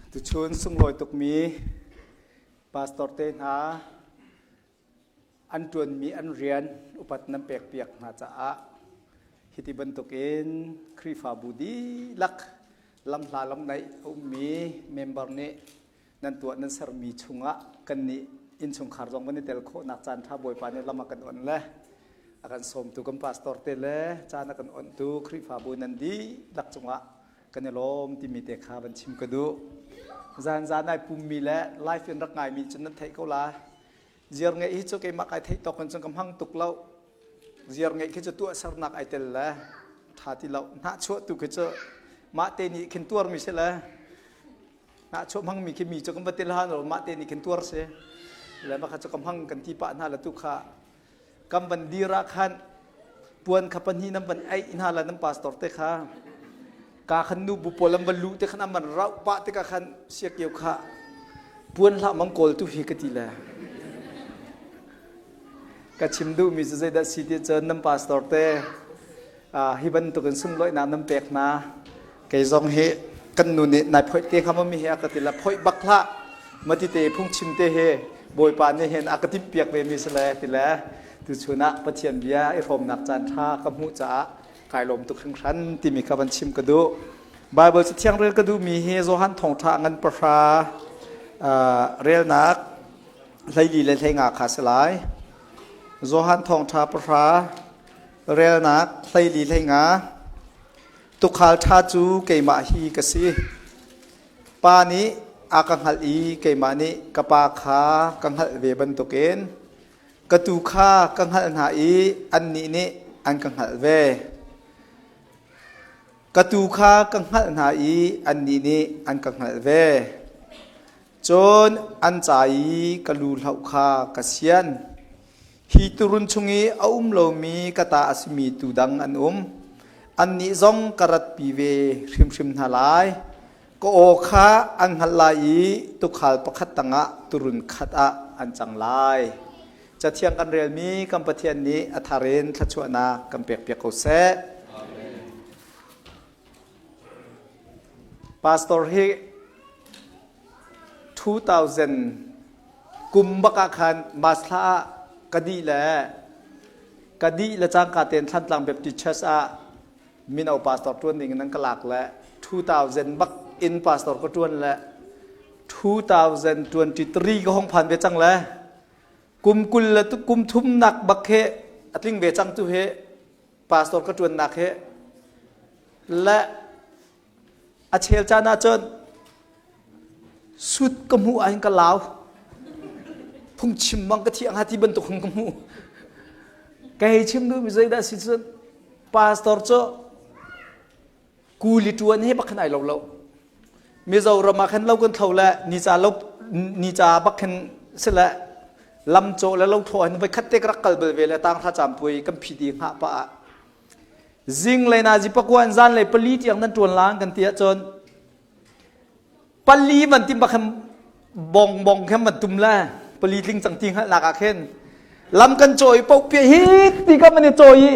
Tuchun sunglawi tukmi pastor te hna an ṭuanmi an rian upat nan pekpiak hna caah hiti bantukin Khrihfabu dihlak lamhla lamnaih a ummi member nih nan tuah nan sermi chungah kannih innchungkhar zong kan i tel khawhnak caan ṭha Bawipa nih lam a kan onh le a kan sawmtu kan pastor te le caan a kan onhtu Khrihfabu nan dihlak cungah kan i lawm timi te kha van chim ka duh. Zan zan ai pummi le live in rak ngaimi cun nan theih ko la. Ziar ngeih hi cu keimah kai theih tawk in cun ka hmang tuk lo. Ziar ngeih khi cu tuahsernak ai tel le ṭha ti lo. Hnahchuah tu khi cu mah te nih khin tuarmi si le hnahchuah hmangmi khi mi cu kan va tel han lo mah te nih khin tuar si. Le mah kha cu ka hmang kan ti pah hna le tu kha Kan van dir ah khan puan kha pahnih nan van aih hna la nan pastor te kha ka khan nu bu pawl an van luh te khan an van rauh pah tikah khan siakio kha puan hlah mang kawl tu hi ka ti le ka chim duhmi cu zeidah si ti cun nan pastor te hi bantukin sunglawihnak nan pek hna kei zong hi kan nu nih nai phoih te hnga mi hi a ka ti la phoih bak hlah mati te phungchim te hi bawipa nih hin a ka timhpiak ve mi si le ti le tuchun ah Pathian bia i hrawmnak caan ṭha ka hmuh caah kai lawm tuk hringhran timi kha van chim ka duh Bible cathiang rel ka duhmi hi Johan thawngṭha ngan pahra relnak 14 le 15 kha si lai Johan thawngṭha pahra relnak 14 15 Tuukhal ṭha cu keimah hi ka si. Pa nih a ka hngalh i keimah nih ka Pa kha ka hngalh ve bantukin ka tuu kha ka hngalh hna i annih nih an ka hngalh ve. Ka tuu kha ka hngalh hna i annih nih an ka hngalh ve. Cun an ca i ka lu hloh kha ka sian. Hi turun chung i a um lomi ka ta a simi tuu dang an um. Annih zong ka ratpi ve hrimhrim hna lai. Ka aw kha an hngalh lai i tuukhal pakhat tangah turun khat ah an cang lai. Cathiang kan relmi kan Pathian nih a thar in thluachuahnak kan pekpiak ko seh. Pastor hi 2000 kum bak ah khan March thla ah ka dih le ka dih le cangka tein Thlantlang Baptist Church ah mino pastor ṭuan ding in an ka lak le 2000 bak in pastor ka ṭuan le 2023 ka hong phan ve cang le kum kul le kum thumnak bak he a tling ve cang tu he pastor ka ṭuannak he le a chel caan ahcun sut ka hmuh ahhin ka lau phungchim bang ka thiang ha ti bantuk hung ka hmuh ka hei chim duhmi zeidah si cun pastor cu kuli ṭuan he bak khan ai lo lo Mizoram ah khan lo kan thlo le nica lo nica bak khin si le lam cawh le lo thlawh hin voi khat te ka rak kal bal ve le tang thla cam puai kan phi di hngah pah ah Zinglei nazi pakua in zanlei pali tiang nan ṭuan lang kan ti ahcun pali van tim bak khin bong bong khin van tum le pali tling cang ti hngalhnak ah khin lam kan cawi poh pia hi ti kan van i cawi i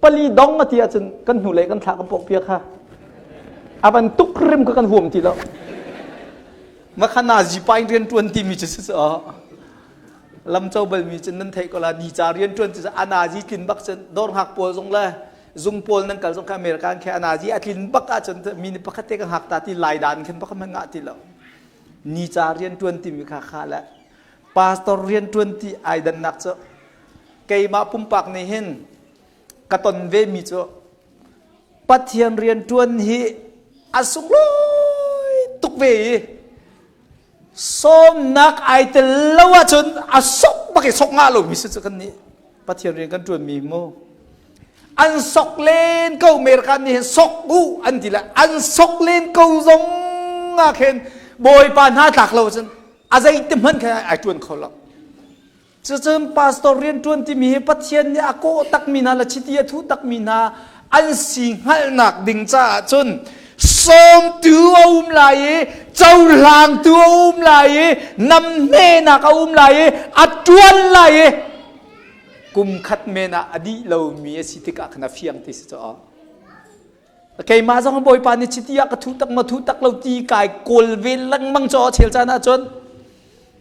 pali dong a ti ahcun kan hnulei kan thlah kan poh pia kha a van tuk rim kha kan huam ti lo makha nazi pa in rian ṭuan timi cu si lam co balmi cun nan theih ko la ni ca rian ṭuan cu anazi tlin bak cun dawr hngak pawl zong le zung pawl nan kal zong kha American khe anazi a tlin bak ahcun mi nih pakhat te ka hngak ta ti lai dan khin pakhat hmanh ngah ti lo ni ca rian ṭuan timi kha kha le pastor rian ṭuan ti ai dannak cu keimah pumpak nih hin ka ton ve mi cu Pathian rian ṭuan hi a sunglawi tuk ve i Sawmnak ai tel lo ahcun a sok bak i sok ngah lomi si cu kan nih Pathian rian kan ṭuanmi mu. An sok len ko American nih hin sok u an ti le an sok len ko zong ah khin Bawipa hna tlak lo cun a zeiti hmanh khin ai ṭuan kho lo. Cucun pastor rianṭuan timi hi Pathian nih a kawh takmi hna le chiti a thuh takmi hna an si hngalhnak ding caah cun sawmtu a um lai i cohlangtu a um lai i namnehnak a um lai i a ṭuan lai i kum khat men ah a dih lomi a si tikah khan a fiang ti si caw. Keimah zong Bawipa nih chiti ah ka thu tak ma thu tak lo ti kai kawl ve lengmang caw chel caan ahcun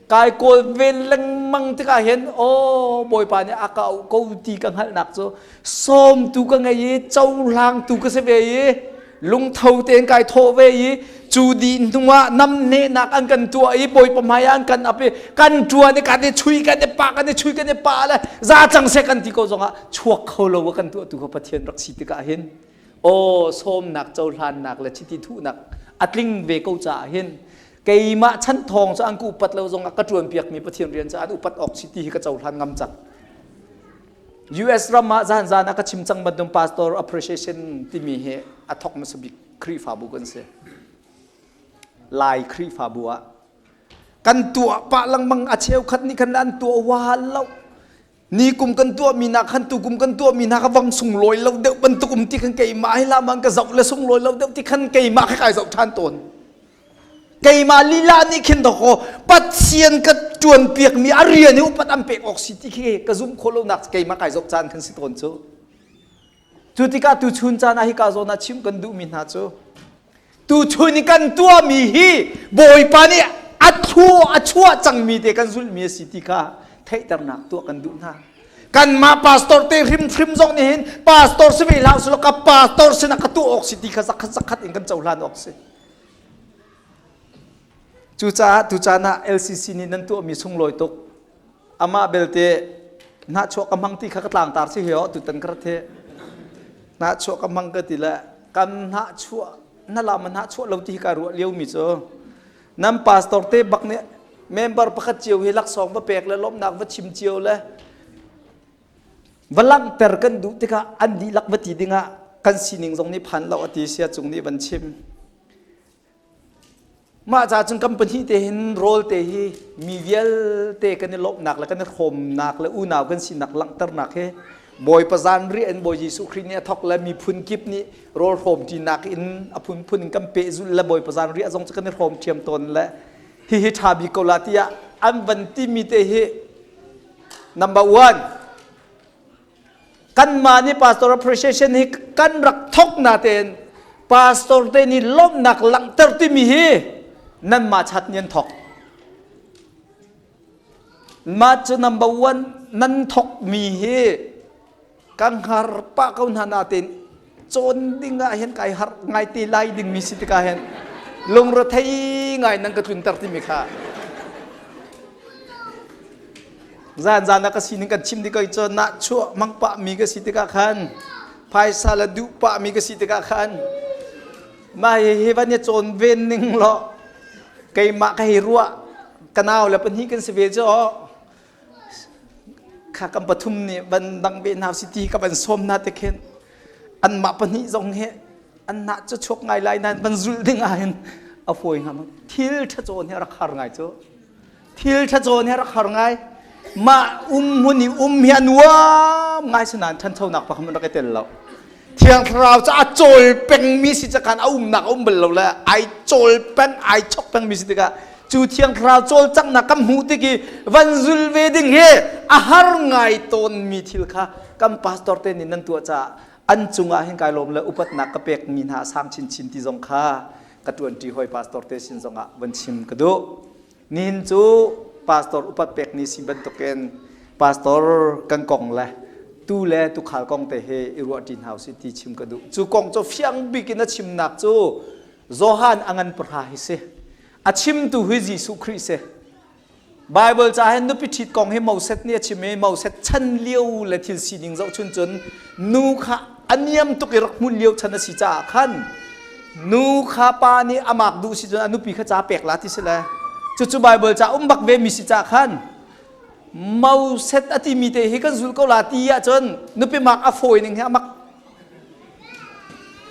kai kawl ve lengmang tikah hin aw Bawipa nih a ka auh ko ti ka hngalhnak cu sawmtu ka ngei i cohlangtu ka si ve i lungtho tein kai thawh ve i cu dih hnuah namnehnak an kan tuah i Bawipa hmai ah an kan ap i kan ṭuan i kan i chui kan i pah kan i chui kan i pah le za cang seh kan ti ko zongah chuak kho lo a kan tuahtu kha Pathian rak si tikah hin aw sawmnak cohlannak le chiti thuhnak a tling ve ko caah hin keimah chan thawng cu an ka upat lo zongah ka ṭuan piakmi Pathian rian cu an upat awk si ti hi ka cohlan ngam cang. US ram ah zan zan ah ka chim cang bantuk pastor appreciation timi hi a thok hmasa bik Khrihfabu kan si. Lai Khrihfabu ah kan tuah pah lengmang a cheukhat nih khan an tuah wa lo ni kum kan tuahmi nak khan tu kum kan tuahmi hna kha vang sunglawi lo deuh bantuk um ti khan keimah hi lamang ka zoh le sunglawi lo deuh ti khan keimah kha kai zoh ṭhan tawn keimah lila nih khin dawkaw Pathian ka ṭuan piakmi a rian hi upat an pek awk si ti khi ka zumh khawh lonak keimah kai zoh caan khan si tawn cu cu tikah tu chun caan ah hika zawn ah chim kan duhmi hna cu Tuchun i kan tuahmi hi Bawipa nih a thu a chuah cangmi te kan zulhmi a si ti kha theihternak tuah kan duh hna. Kanmah pastor te hrimhrim zong nih hin pastor si ve hlah usih law ka pastor sinah ka tuah awk si ti kha zakhat zakhat in kan cohlan awk si. Cucaah tucaan ah LCC nih nan tuahmi sunglawi tuk. Amah belte hnahchuah ka hmang ti kha ka tlangtar si hi tutan ka rat hi. Hnahchuah ka hmang ka ti le kan hnahchuah na lam hnahchuah lo ti hi ka ruah lio mi cu nan pastor te bak nih member pakhat cio hi laksawng va pek le lawmhnak va chim cio le va langhter kan duh tikah an dihlak va ti dingah kan sining zong nih phan lo a ti sia cung nih van chim Mah ca cun kan pahnih te hin rawl te hi mi vialte kan i lawmhnak le kan i hrawmnak le unau kan sinak langhternak hi Bawipa zanriah in Bawi Jesuh Khrih nih a thawk le miphun kip nih rawl hrawmṭinak in a phunphun in kan pehzulh le Bawipa zanriah zong cu kan i hrawm ṭhiam tawn le hihi ṭha bik ko la tiah an van timi te hi number one Kanmah nih pastor appreciation hi kan rak thok natein pastor te nih lawmhnak langhter timi hi nanmah chat nih an thok. Mah cu number one nan thok mi hi kan hngar pah ko hna natein cawn ding ah hin kai har ngai te lai ding mi si tikah hin lungrethei ngai nan ka tlunter timi kha Zan zan ah ka sining kan chim tik cun nahchuah mang pah mi ka si tikah khan phaisa le duh pah mi ka si tikah khan mah hi van i cawn ven ning law keimah ka hei ruah ka nau le pahnih kan si ve cu kha kan pathum nih van dang ve hna si ti ka van sawm hna te khin anmah pahnih zong hi an nah cu chuak ngai lai nain van zulh ding ah hin a fawi hnga thil ṭha cawn hi a rak har ngai cu Thil ṭha cawn hi rak har ngai. Mah um hmun i um hi a nuam ngai sinain ṭhanchonak pakhat rak i tel lo. Thiang Thlarau cu a cawl pengmi si cakan a umnak a um bal lo le ai cawl peng, ai chok pengmi si tikah cu Thiang Thlarau cawlcanghnak kan hmuh tik i van zul ve ding hi a har ngai tawnmi thil kha kan pastor te nih nan tuah caah an cungah hin kai lawm le upatnak ka pekmi hna a sang chinchin ti zong kha ka ṭuanṭi hawi pastor te sin zongah van chim ka duh. Nihin cu pastor upat pek ni si bantukin pastor kan kong le tu le tukhal kong te he i ruahṭi hna usih ti chim ka duh. Cu kong cu fiang bik in a chimnak cu Johan a ngan pahra hi si. A chimtu hi Jesuh Khrih si. Bible ca hin nupi ṭhit kong hi Moses nih a chim i Moses chan lio le thil sining zohchun cun nu kha a niam tuk i rak hmun lio chan a si caah khan Nu kha pa nih a mak duh si cun a nupi kha ca pek la ti si le cucu Bible ca um bak ve mi si ca khan Moses a timi te hi kan zul ko la ti ahcun nupi mak a fawi ning hi a mak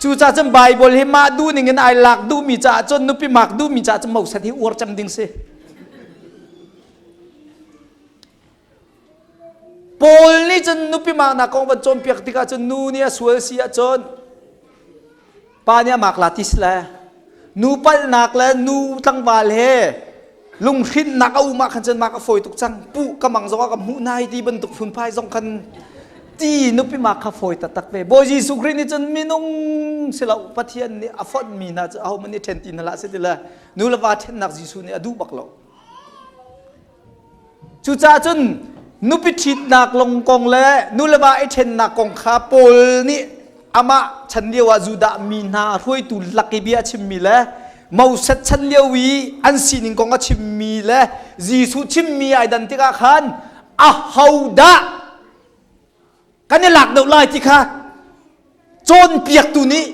cucaah cun Bible hi mah duh ning in ai lak duhmi caah cun nupi mak duhmi caah cun Moses hi uar cem ding si Paul nih cun nupi maknak kong van cawnpiak tikah cun nu nih a sual si ahcun pa nih a mak la ti si le nu palhnak le nu tlangval he lunghrinnak a um ah khan cun mak a fawi tuk cang puh ka mang zong ah ka hmuh nai ti bantuk phunphai zong khan. Ti nupi ma kha fawi taktak ve. Bawi Jesuh Khrih nih cun minung si lo Pathian nih a fonhmi hna cu ahohmanh nih ṭhen ti hna hlah seh ti le nu le va ṭhennak Jesuh nih a duh bak lo. Cucaah cun nupi ṭhitnak lawng kong le nu le va i ṭhennak kong kha Paul nih amah chan lio ah Judah mi hna hruaitu lak i bia a chimmi le Moses chan lio i an sining kong a chimmi le Jesuh chimmi ai dan tikah khan ahodah kan i lak deuh lai ti kha cawnpiaktu nih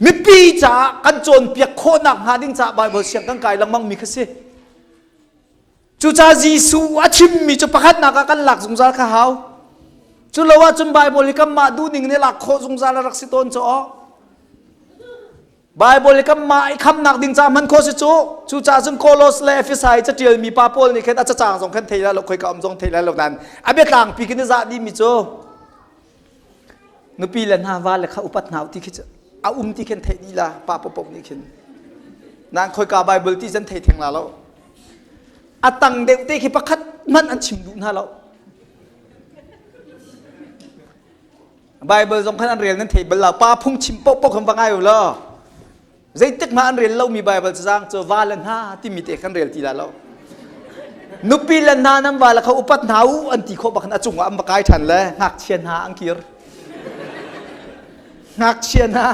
mipi caah kan cawnpiak khawhnak hnga ding caah Baibal siang kan kai lengmang mi kha si. Cucaah Jesuh a chimmi cu pakhatnak ah kan lak zungzal kha hau. Cu lo ahcun Baibal hi kanmah duhning nih lak khawh zungzal a rak si tawn cu aw. Baibal i kanmah i khamnak ding ca hman khawh si cu. Cucaah cun Kolos le Efesai catialmi pa Paul nih khan a cacang zong khan thei lai lo, khoika um zong thei lai lo nain a biatlangpi khin i zah dihmi cu nupi le hna va le kha upat hna ti khi cu a um ti khin theih dih la pa paohpaoh nih khin. Nain khoika Baibal ti cun thei theng la lo. A tang deuh te khi pakhat hmanh an chim duh hna lo. Bible zong khan an rel nan thei bal lo. Pa phung chim paohpaoh khan va ngai u law. Zeitik hmah an rel lomi Bible cazang cu va le hna timi te khan rel ti la lo. Nupi le hna nan va le kha upat hna u an ti khawh bak a cungah an va kai ṭhan le ngakchia hna an kir. Ngakchia hna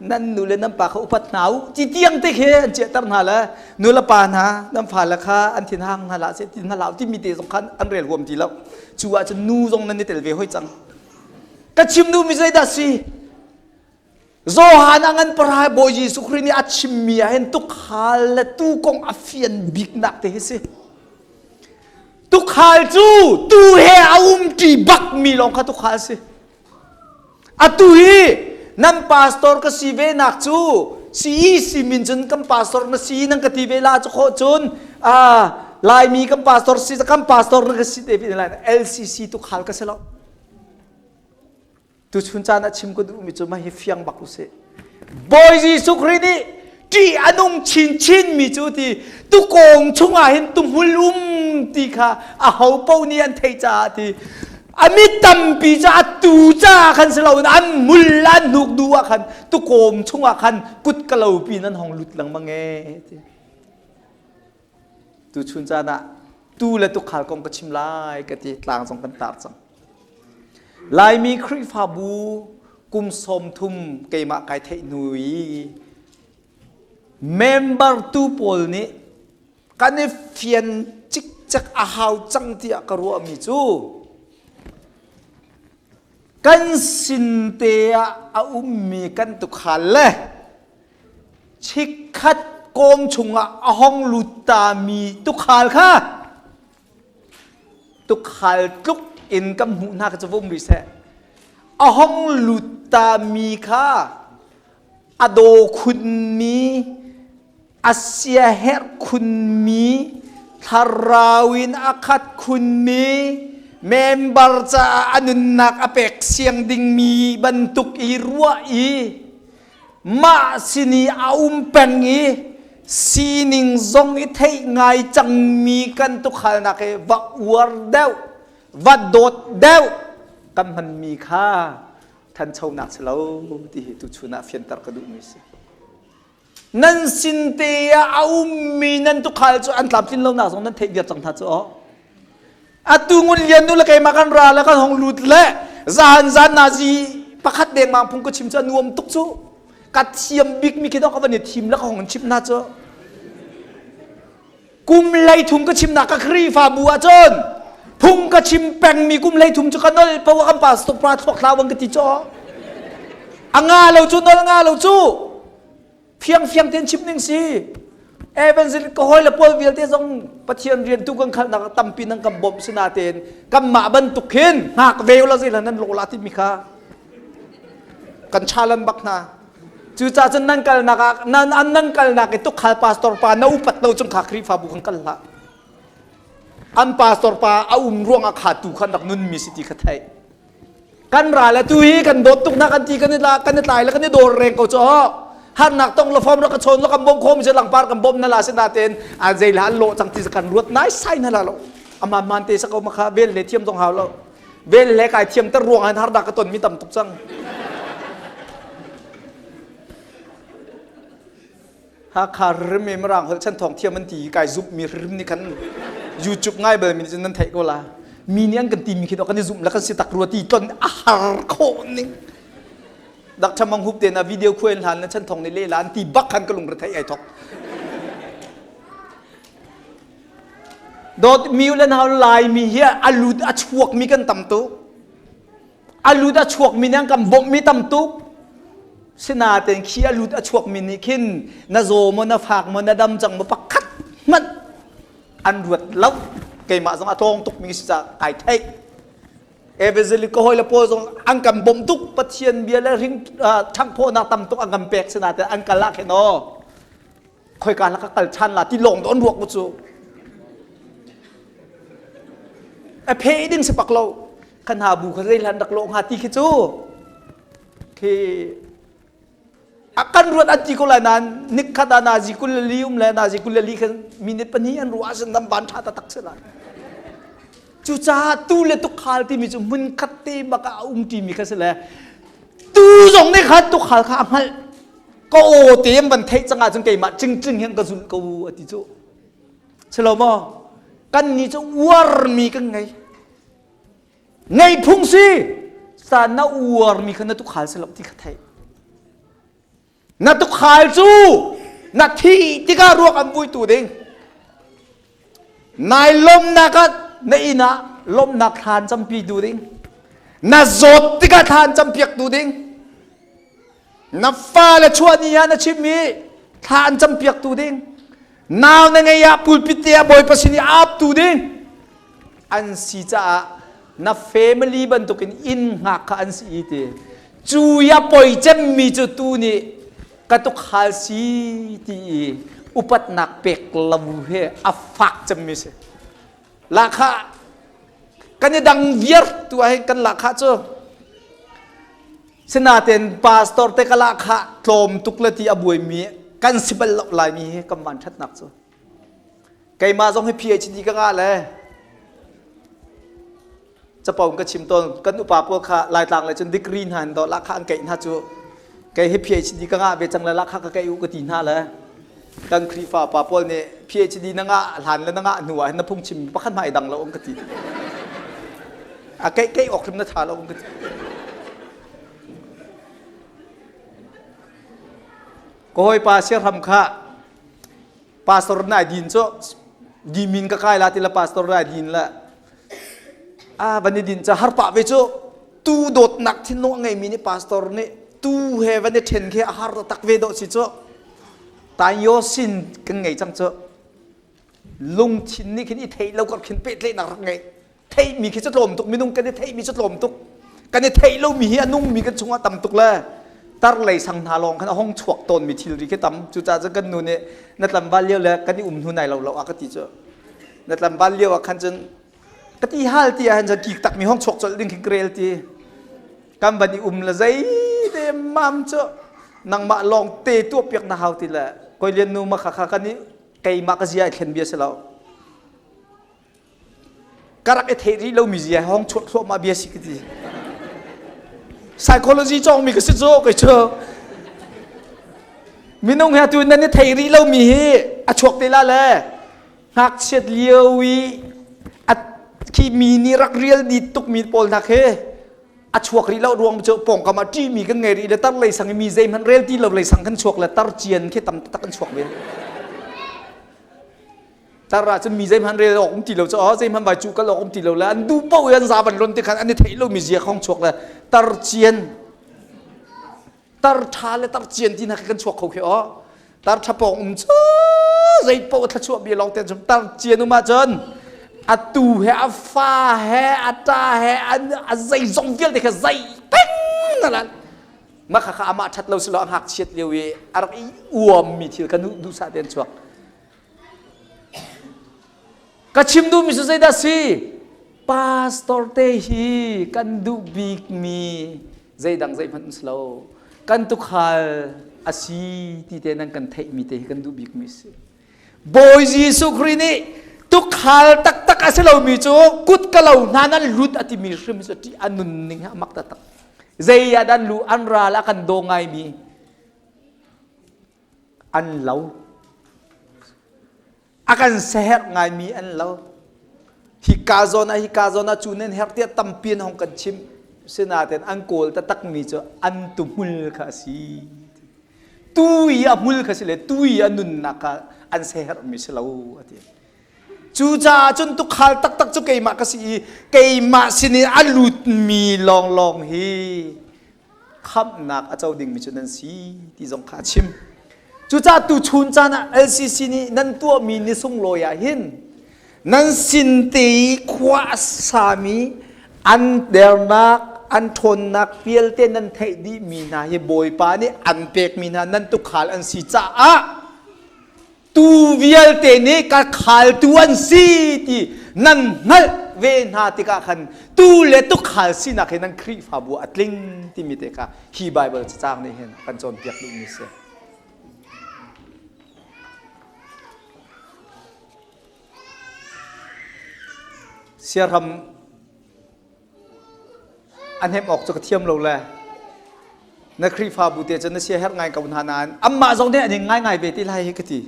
nan nu le nan pa kha upat hna u ti tiang te khi an chiahter hna le nu le pa hna nan fale kha an thin hang hna la se ti hna la timi te zong khan an rel huam ti lo. Cu ahcun nu zong nan i tel ve hoi cang. Ka chim duhmi zeidah si? Johan a ngan parai Bawi Jesuh Khrih nih a chimmi ah hin tukhal le tuu kong a fian biknak te hi si. Tukhal cu tuu he a umṭi bakmi lawng kha tukhal si. Atu hi nan pastor ka si ve nak cu CEC min cun kan pastor na si nan ka ti ve la cu khawh cun Laimi kan pastor si kan pastor na ka si te ve lai LCC tukhal ka si lo. Tuchun caan ah chim ka duhmi cu mah hi fiang bak usih. Bawi Jesuh Khrih nih ṭih a nung chinchin mi cu ti tukawng chungah hin tuhmul um ti kha a ho paoh nih an theih caah ti a mi tampi cu a tu caah khan si loin an mul an hnuk duh ah khan tukawm chungah khan kut ka lo pin an hong lut lengmang e ti. Tuchun caan ah tu le tukhal kong ka chim lai ka ti tlang zong kan tar cang. Laimi Khrihfabu kum 30 keimah kai theih hnu i member tu pawl nih kan i fian cikcek a hau cang tiah ka ruahmi cu kan sin te ah a ummi kan tukhal le chikkhat kawm chungah a hong lut tami tukhal kha tukhal tluk in kan hmuh hna kha cu vum rih seh a hong lut tami kha a daw khunmi a siaherh khunmi thlarau in a khat khunmi member caah a nunnak a pek siang dingmi bantuk i ruah i mah sin i a um peng i sining zong i theih ngai cangmi kan tukhalnak hi va uar deuh va dawt deuh kan hmanmi kha thanchonak si lo ti hi tuchun ah fianter ka duhmi si. Nan sin te ah a ummi nan tukhal cu an tlamtlin lonak zong nan theih viar cang hna cu aw. Atu ngun lian nu le keimah kan ra le kan hong lut le zahan zan nazi pakhat dengmang phung ka chim cu a nuam tuk cu ka thiam bik mi khi dok ka van i thim le ka hong in chim hna cu kum hlei thum ka chimnak ka Khrihfabu ah cun phung ka chim pengmi kum hlei thum cu ka nol po kan pastor pa thluak thlau bang ka ti cu a nga lo cu nol nga lo cu Fiangfiang tein chim ning si. Evangelist ka hawi le pawl vialte zong Pathian rian tu kan khalnak tampi nan kan bawmh sinatein kanmah bantuk hin hngak ve la zeilan nan lawh la timi kha kan challenge bak hna. Cucaah cun nan kalnak ah nan an nan kalnak i tukhal pastor pa na upat lo cung kha Khrihfabu kan kal hlah. An pastor pa a um ruangah kha tu khan rak nunmi si ti kha theih. Kan ral atu hi kan dawt tuk na kan ti kan i la kan i tlai le kan i dawr reng ko cu harnak tong la fom ra ka chawn la kan bom khom se langpar kan bom na la se na ten a zei la an lo chang ti kan ruat nai sai na la lo ama man te sa ko ma kha vel le thiam zong hau lo. Vel le kai thiam ter ruang ah har dah ka ton mi tam tuk cang. Hakha rim i Mirang holh chan thawng thiam an ti kai zumh mi rim nih khan YouTube ngai bal mi nih nan theih ko la. Mi nih an kan ti mi khi kan i zumh la kan si tak rua ti ton a har khawh ning. Dak thamang hup te na video khuai hlan na chan thong ni le la an ti bak khan ka lungre theih ai thok. Dawt mi le nau lai mi hi a lut a chuak mi kan tam tuk. A lut a chuak mi nih an kan bawmh mi tam tuk. Sinain khi a lut a chuak mi nih khin na zaw maw na fak maw na dam cang maw pakhat hmanh an ruat lo. Keimah zong a tlawng tuk mi si caah kai theih. Evangelik ka hawi le pawl zong an kan bawmh tuk Pathian bia le ring ṭhanghphawhnak tam tuk an kan pek sinain an kal ah khin aw khoika la ka kal ṭhan la ti lawng don ruak mu cu a phe ding si pak lo kan ha bu kha zei hlan rak lo hnga ti khi cu khi a kan ruat an ti ko lai nain nikhat ah nazi kul le li um le nazi kul le li khan minute pahnih an ruah ahcun nan ban ṭha taktak si lai cucaah tu le tukhal timi cu hmun khat te bak ah a um ṭimi kha si le tu zong nih khan tukhal kha a hngalh ka aw te an van theih cang ahcun keimah cingcing hin ka zulh ko a ti cu si lo maw kan nih cu uarmi kan ngei ngei phung si sa na uarmi kha na tukhal si lo ti kha theih na tukhal cu na thi tikah ruak an vuitu ding nai lawmnak ah na inn ah lawmnak thlan campi tu ding na zawt tikah thlan campiak tu ding Na fale chuah ni ah na chimmi thla an campiaktu ding nau na ngei ah pulpit te ah Bawipa sin i aaptu ding an si caah na family bantukin inn hngak kha an si i ti cu i a poi cemmi cu tu nih ka tukhal si ti i upatnak pek lo he a fak cemmi si Lahkhah kan i dang viar tu ah hin kan lahkhah cu sinaten pastor te ka lahkhah tlawm tuk le ti a buaimi kan si bal lo laimi hi kan van ṭhatnak cu keimah zong hi PhD ka ngah le capo ka chim tawn kan upa pawl kha laitlang le cun degree hna in dawh lahkhah an keih hna cu kei hi PhD ka ngah ve cang le lahkhah ka keih u ka ti hna le kan Khrihfa pa pawl nih PhD na ngah hlan le na ngah hnu ah hin na phungchim pakhat hmai dang lo um ka ti a keih keih awk hrim na tha lo um ka ti ka hawipa siahram kha pastor nai din cu dimin ka kai la ti la pastor nai din la a van i din ca har pah ve cu tu dawtnak thinlung a ngeimi nih pastor nih tu he van i ṭhen khi a har tak ve dawh si cu tayo sin kan ngei cang cu lungthin nih khin i theih lo kar khin pehtlaihnak rak ngei theihmi khi cu tlawm tuk minung kan i theihmi cu tlawm tuk kan i theih lomi hi a nungmi kan chungah tam tuk le tar lei sang hna lawng khan a hong chuak tawnmi thilri khi tam cucaah cun kan nu nih na tlangval lio le kan i um hnu nai lo lo a ka ti cu na tlangval lio ah khan cun ka ti hal ti ah hin cun kik takmi hong chuak colh ding khi ka rel ti kan van i um le zei te mam cu nangmah lawng te tuah piak na hau ti le koi lian nu ma kha kha kan i keimah ka zia i thlen bia si lo ka rak i theih rih lomi zia hong chuah thluahmah bia si ka ti psychology cawngmi ka si cu kei cu minung he tu nan i theih rih lomi hi a chuak te la le ngakchiat lio i a khi mi nih rak rial di tukmi pawl hna khi a chuak rih lo ruang cu pawngkam ah ṭihmi kan ngei rih le tar lei sang i mi zeihmanh rel ti lo lei sang kan chuak le tar cian khi tam tak kan chuak ve Tar ah cun mi zeihmanh rel awk um ti lo cu zeihmanh vai cu kal awk um ti lo le an duh paoh i an za van lon ti khan an i theih lomi zia khong chuak le tar cian tar ṭha le tar cian ti hna khi kan chuak kho khi aw tar ṭha pawng um cu zei paoh thluachuah bia lawng te an tar cian um ahcun a tu he a fa he a ṭa he a zeizong vialte kha zei peng na lan mah kha kha amah ṭhat lo si lo a ngakchiat lio i a rak i uammi thil kha duhsah te an chuak Ka chim duhmi cu zeidah si? Pastor te hi kan duh bikmi zeidang zeihmanh si lo. Kan tukhal a si ti te nan kan theihmi te hi kan duh bikmi si. Bawi Jesuh Khrih nih Tukhal taktak a si lomi cu kut ka lo hna nan lut a timi hrim cu ṭih a nunning a mak taktak. Zei ah dan lu an ral a kan daw ngaimi an lo. A kan seherh ngaimi an lo. Hika zawn ah hika zawn ah cu nan herh tiah tampi an hong kan chim. Sinain an kawl taktakmi cu an tuhmul kha a si. Tu i a hmul kha si le tu i a nunnak kha an seherhmi si lo a ti. Cucaah cun tukhal taktak cu keimah ka si i keimah sinin a lutmi lawnglawng hi khamhnak a co dingmi cu nan si ti zong kha a chim. Cucaah tuchun caan ah LCC nih nan tuahmi ni sunglawi ah hin nan sin te i khua a sami an dernak an ṭhawnnak vialte nan theih dihmi hna hi Bawipa nih an pekmi hna nan tukhal an si caah tu vialte nih ka khaltu an si ti nan hngalh ve hna tikah khan tu le tukhal sinak hi nan Khrihfabu a tling timi te kha hi Baibal cacang nih hin kan cawnpiak duhmi si. Siaram a hnemh awk cu ka thiam lo le na Khrihfabu te cu na sia herh ngai ko hna nain amah zong nih an in ngaingai ve ti lai hi ka ti.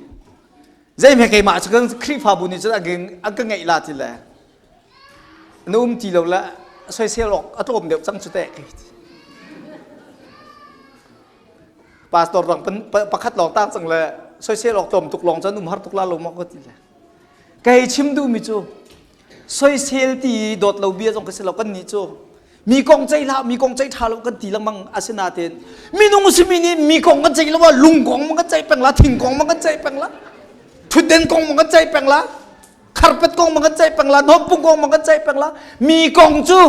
Zeihme keimah cu kan Khrihfabu nih cun an ka ngeih la ti le na um ti lo le soisel awk a tlawm deuh cang cu teh ka ti. Pastor dang pakhat lawng tang cang le soisel awk tlawm tuk lawng cun um har tuk la lo maw ka ti le. Ka hei chim duhmi cu soisel ti dawt lo bia zong ka si lo kan nih cu mi kong ceih hlah mi kong ceih ṭha lo kan ti lengmang asinain minung simi nih mi kong kan ceih lo ah lung kong ma kan ceih peng la thing kong ma kan ceih peng la thutden kong ma kan ceih peng la kharpet kong ma kan ceih peng la hnawmpung kong ma kan ceih peng la mi kong cu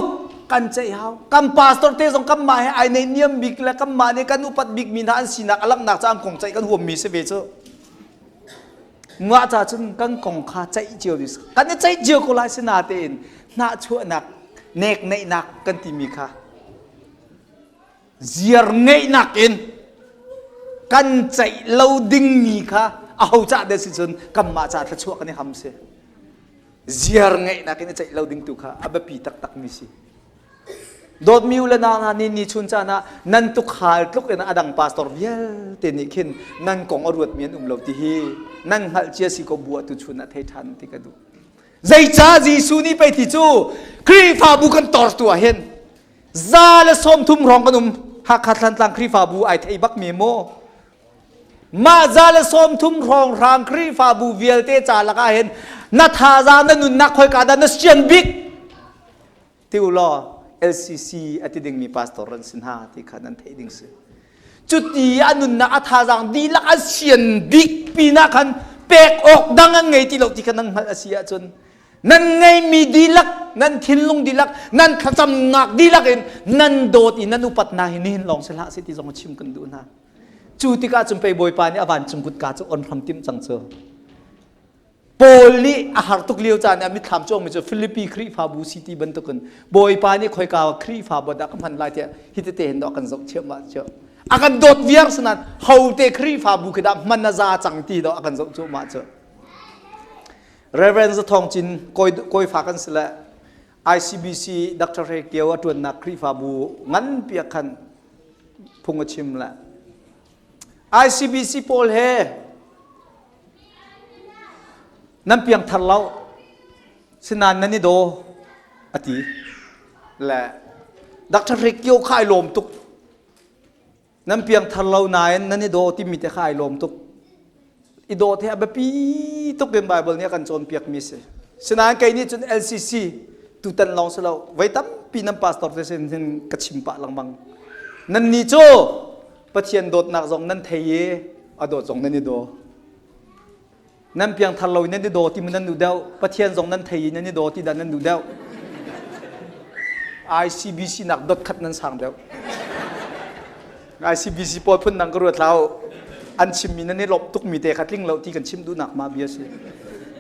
kan ceih hau kan pastor te zong kan mah he ai nei niam bik le kan mah nih kan upat bik mi hna an sinak a langhnak ca an kong ceih kan huam mi si ve cu Mah ca cun kan kong kha ceih cio ding kan i ceih cio ko lai sinatein hnahchuahnak nek neihnak kan timi kha ziar ngeihnak in kan ceih lo dingmi kha aho cah dah si cun kanmah ca thluachuah kan i ham si ziar ngeihnak in i ceih lo ding tu kha a biapi taktakmi si. Dawtmi u le nau hna ni ni chun caan ah nan tukhal tluk in a dang pastor vialte nih khin nan kong a ruatmi an um lo ti hi nan hngalh cia si ko bu ah tuchun ah thei ṭhan ti ka duh. Zeicah Jesuh nih pei ti cu Khrihfabu kan tortu ah hin 130 hrawng kan um Hakha Thlantlang Khrihfabu ai thei bak mi maw mah 130 hrawng hrang Khrihfabu vialte ca lakah hin na thazaang na nunnak khoika dah na sian bik Ti u law LCC a ti dingmi pastor an si hna ti kha nan theih ding si. Cuti a nunnak a thazaang dihlak a sian bik pinah khan pek awk dang an ngei ti lo ti kha nan hngalh a si ahcun nan ngeimi dihlak nan thinlung dihlak nan thlacamnak dihlak in nan dawt i nan upat hna hi nihin lawng si hlah si ti zong chim kan duh hna. Cu tikah cun pei Bawipa nih a vancung kutka cu on hram timh cang cu. Paul nih a har tuk lio caan ah mitthlam cuangmi cu Filipi Khrihfabu si ti bantukin Bawipa nih khoika Khrihfabu dah ka hman lai tiah hi tete hin dawh kan zoh thiam ah cu a kan dawt viar sanan hote Khrihfabu khi dah hman a za cang ti dawh a kan zoh cuahmah cu Reverend Zathawng Cin kawi kawifa kan si le ICBC Dr. Hre Kio a ṭuannak Khrihfabu nganpi ah khan phung a chim le ICBC pawl he Nan piangthar lo, sinain nan i daw, a ti. Le Dr. Rikyo kha ai lawm tuk. Nan piangthar lo nain nan i daw timi te kha ai lawm tuk. I dawt hi a biapi tuk in Bible nih a kan cawnpiakmi si. Sinain kei nih cun LCC tutan lawng si lo, voi tampi nan pastor te sin hin ka chim pah lengmang. Nan nih cu Pathian dawtnak zong nan thei i a dawt zong nan i daw. Nan piangthar lo in nan i daw ti nan duh deuh. Pathian zong nan thei i nan i daw ti dah nan duh deuh. ICBC nak dot khat nan sang deuh. ICBC pawl phun dang ka ruat hlah u. An chimmi nan i lawmh tukmi te kha tling lo ti kan chim duhnak ma bia si.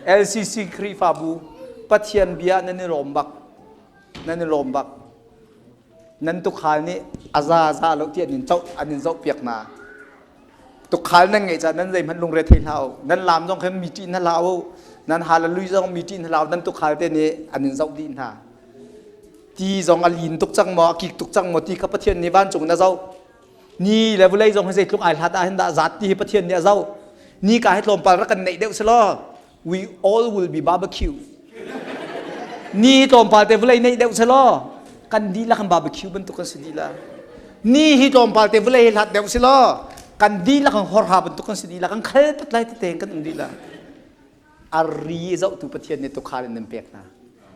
LCC Khrihfabu Pathian bia nan i lawm bak. Nan i lawm bak. Nan tukhal nih a za za lo ti an in coh an in zoh piak hna. Tukhal nan ngeih caah nan zeihmanh lungre thei hlah u. Nan laam zong khan mi ṭih hna hlah u. Nan hallelujah zong mi ṭih hna lo, nan tukhal te nih an in zoh dih hna. Ti zong a lin tuk cang maw, a kik tuk cang maw ti kha Pathian nih vancung in a zoh. Ni le vawlei zong hi zeitluk ai hlat ah hin dah zat ti hi Pathian nih a zoh. Ni ka hi tlawmpal rak kan neih deuh selaw we all will be barbecue. Ni tlawmpal te vawlei neih deuh selaw kan dihlak kan barbecue bantuk kan si dih la. Ni hi tlawmpal te vawlei hi hlat deuh selaw kan dihlak kan horha bantuk kan si dih la kan khal pat lai tete kan um dih la. A ri zohtu Pathian nih tukhal in nan pek hna.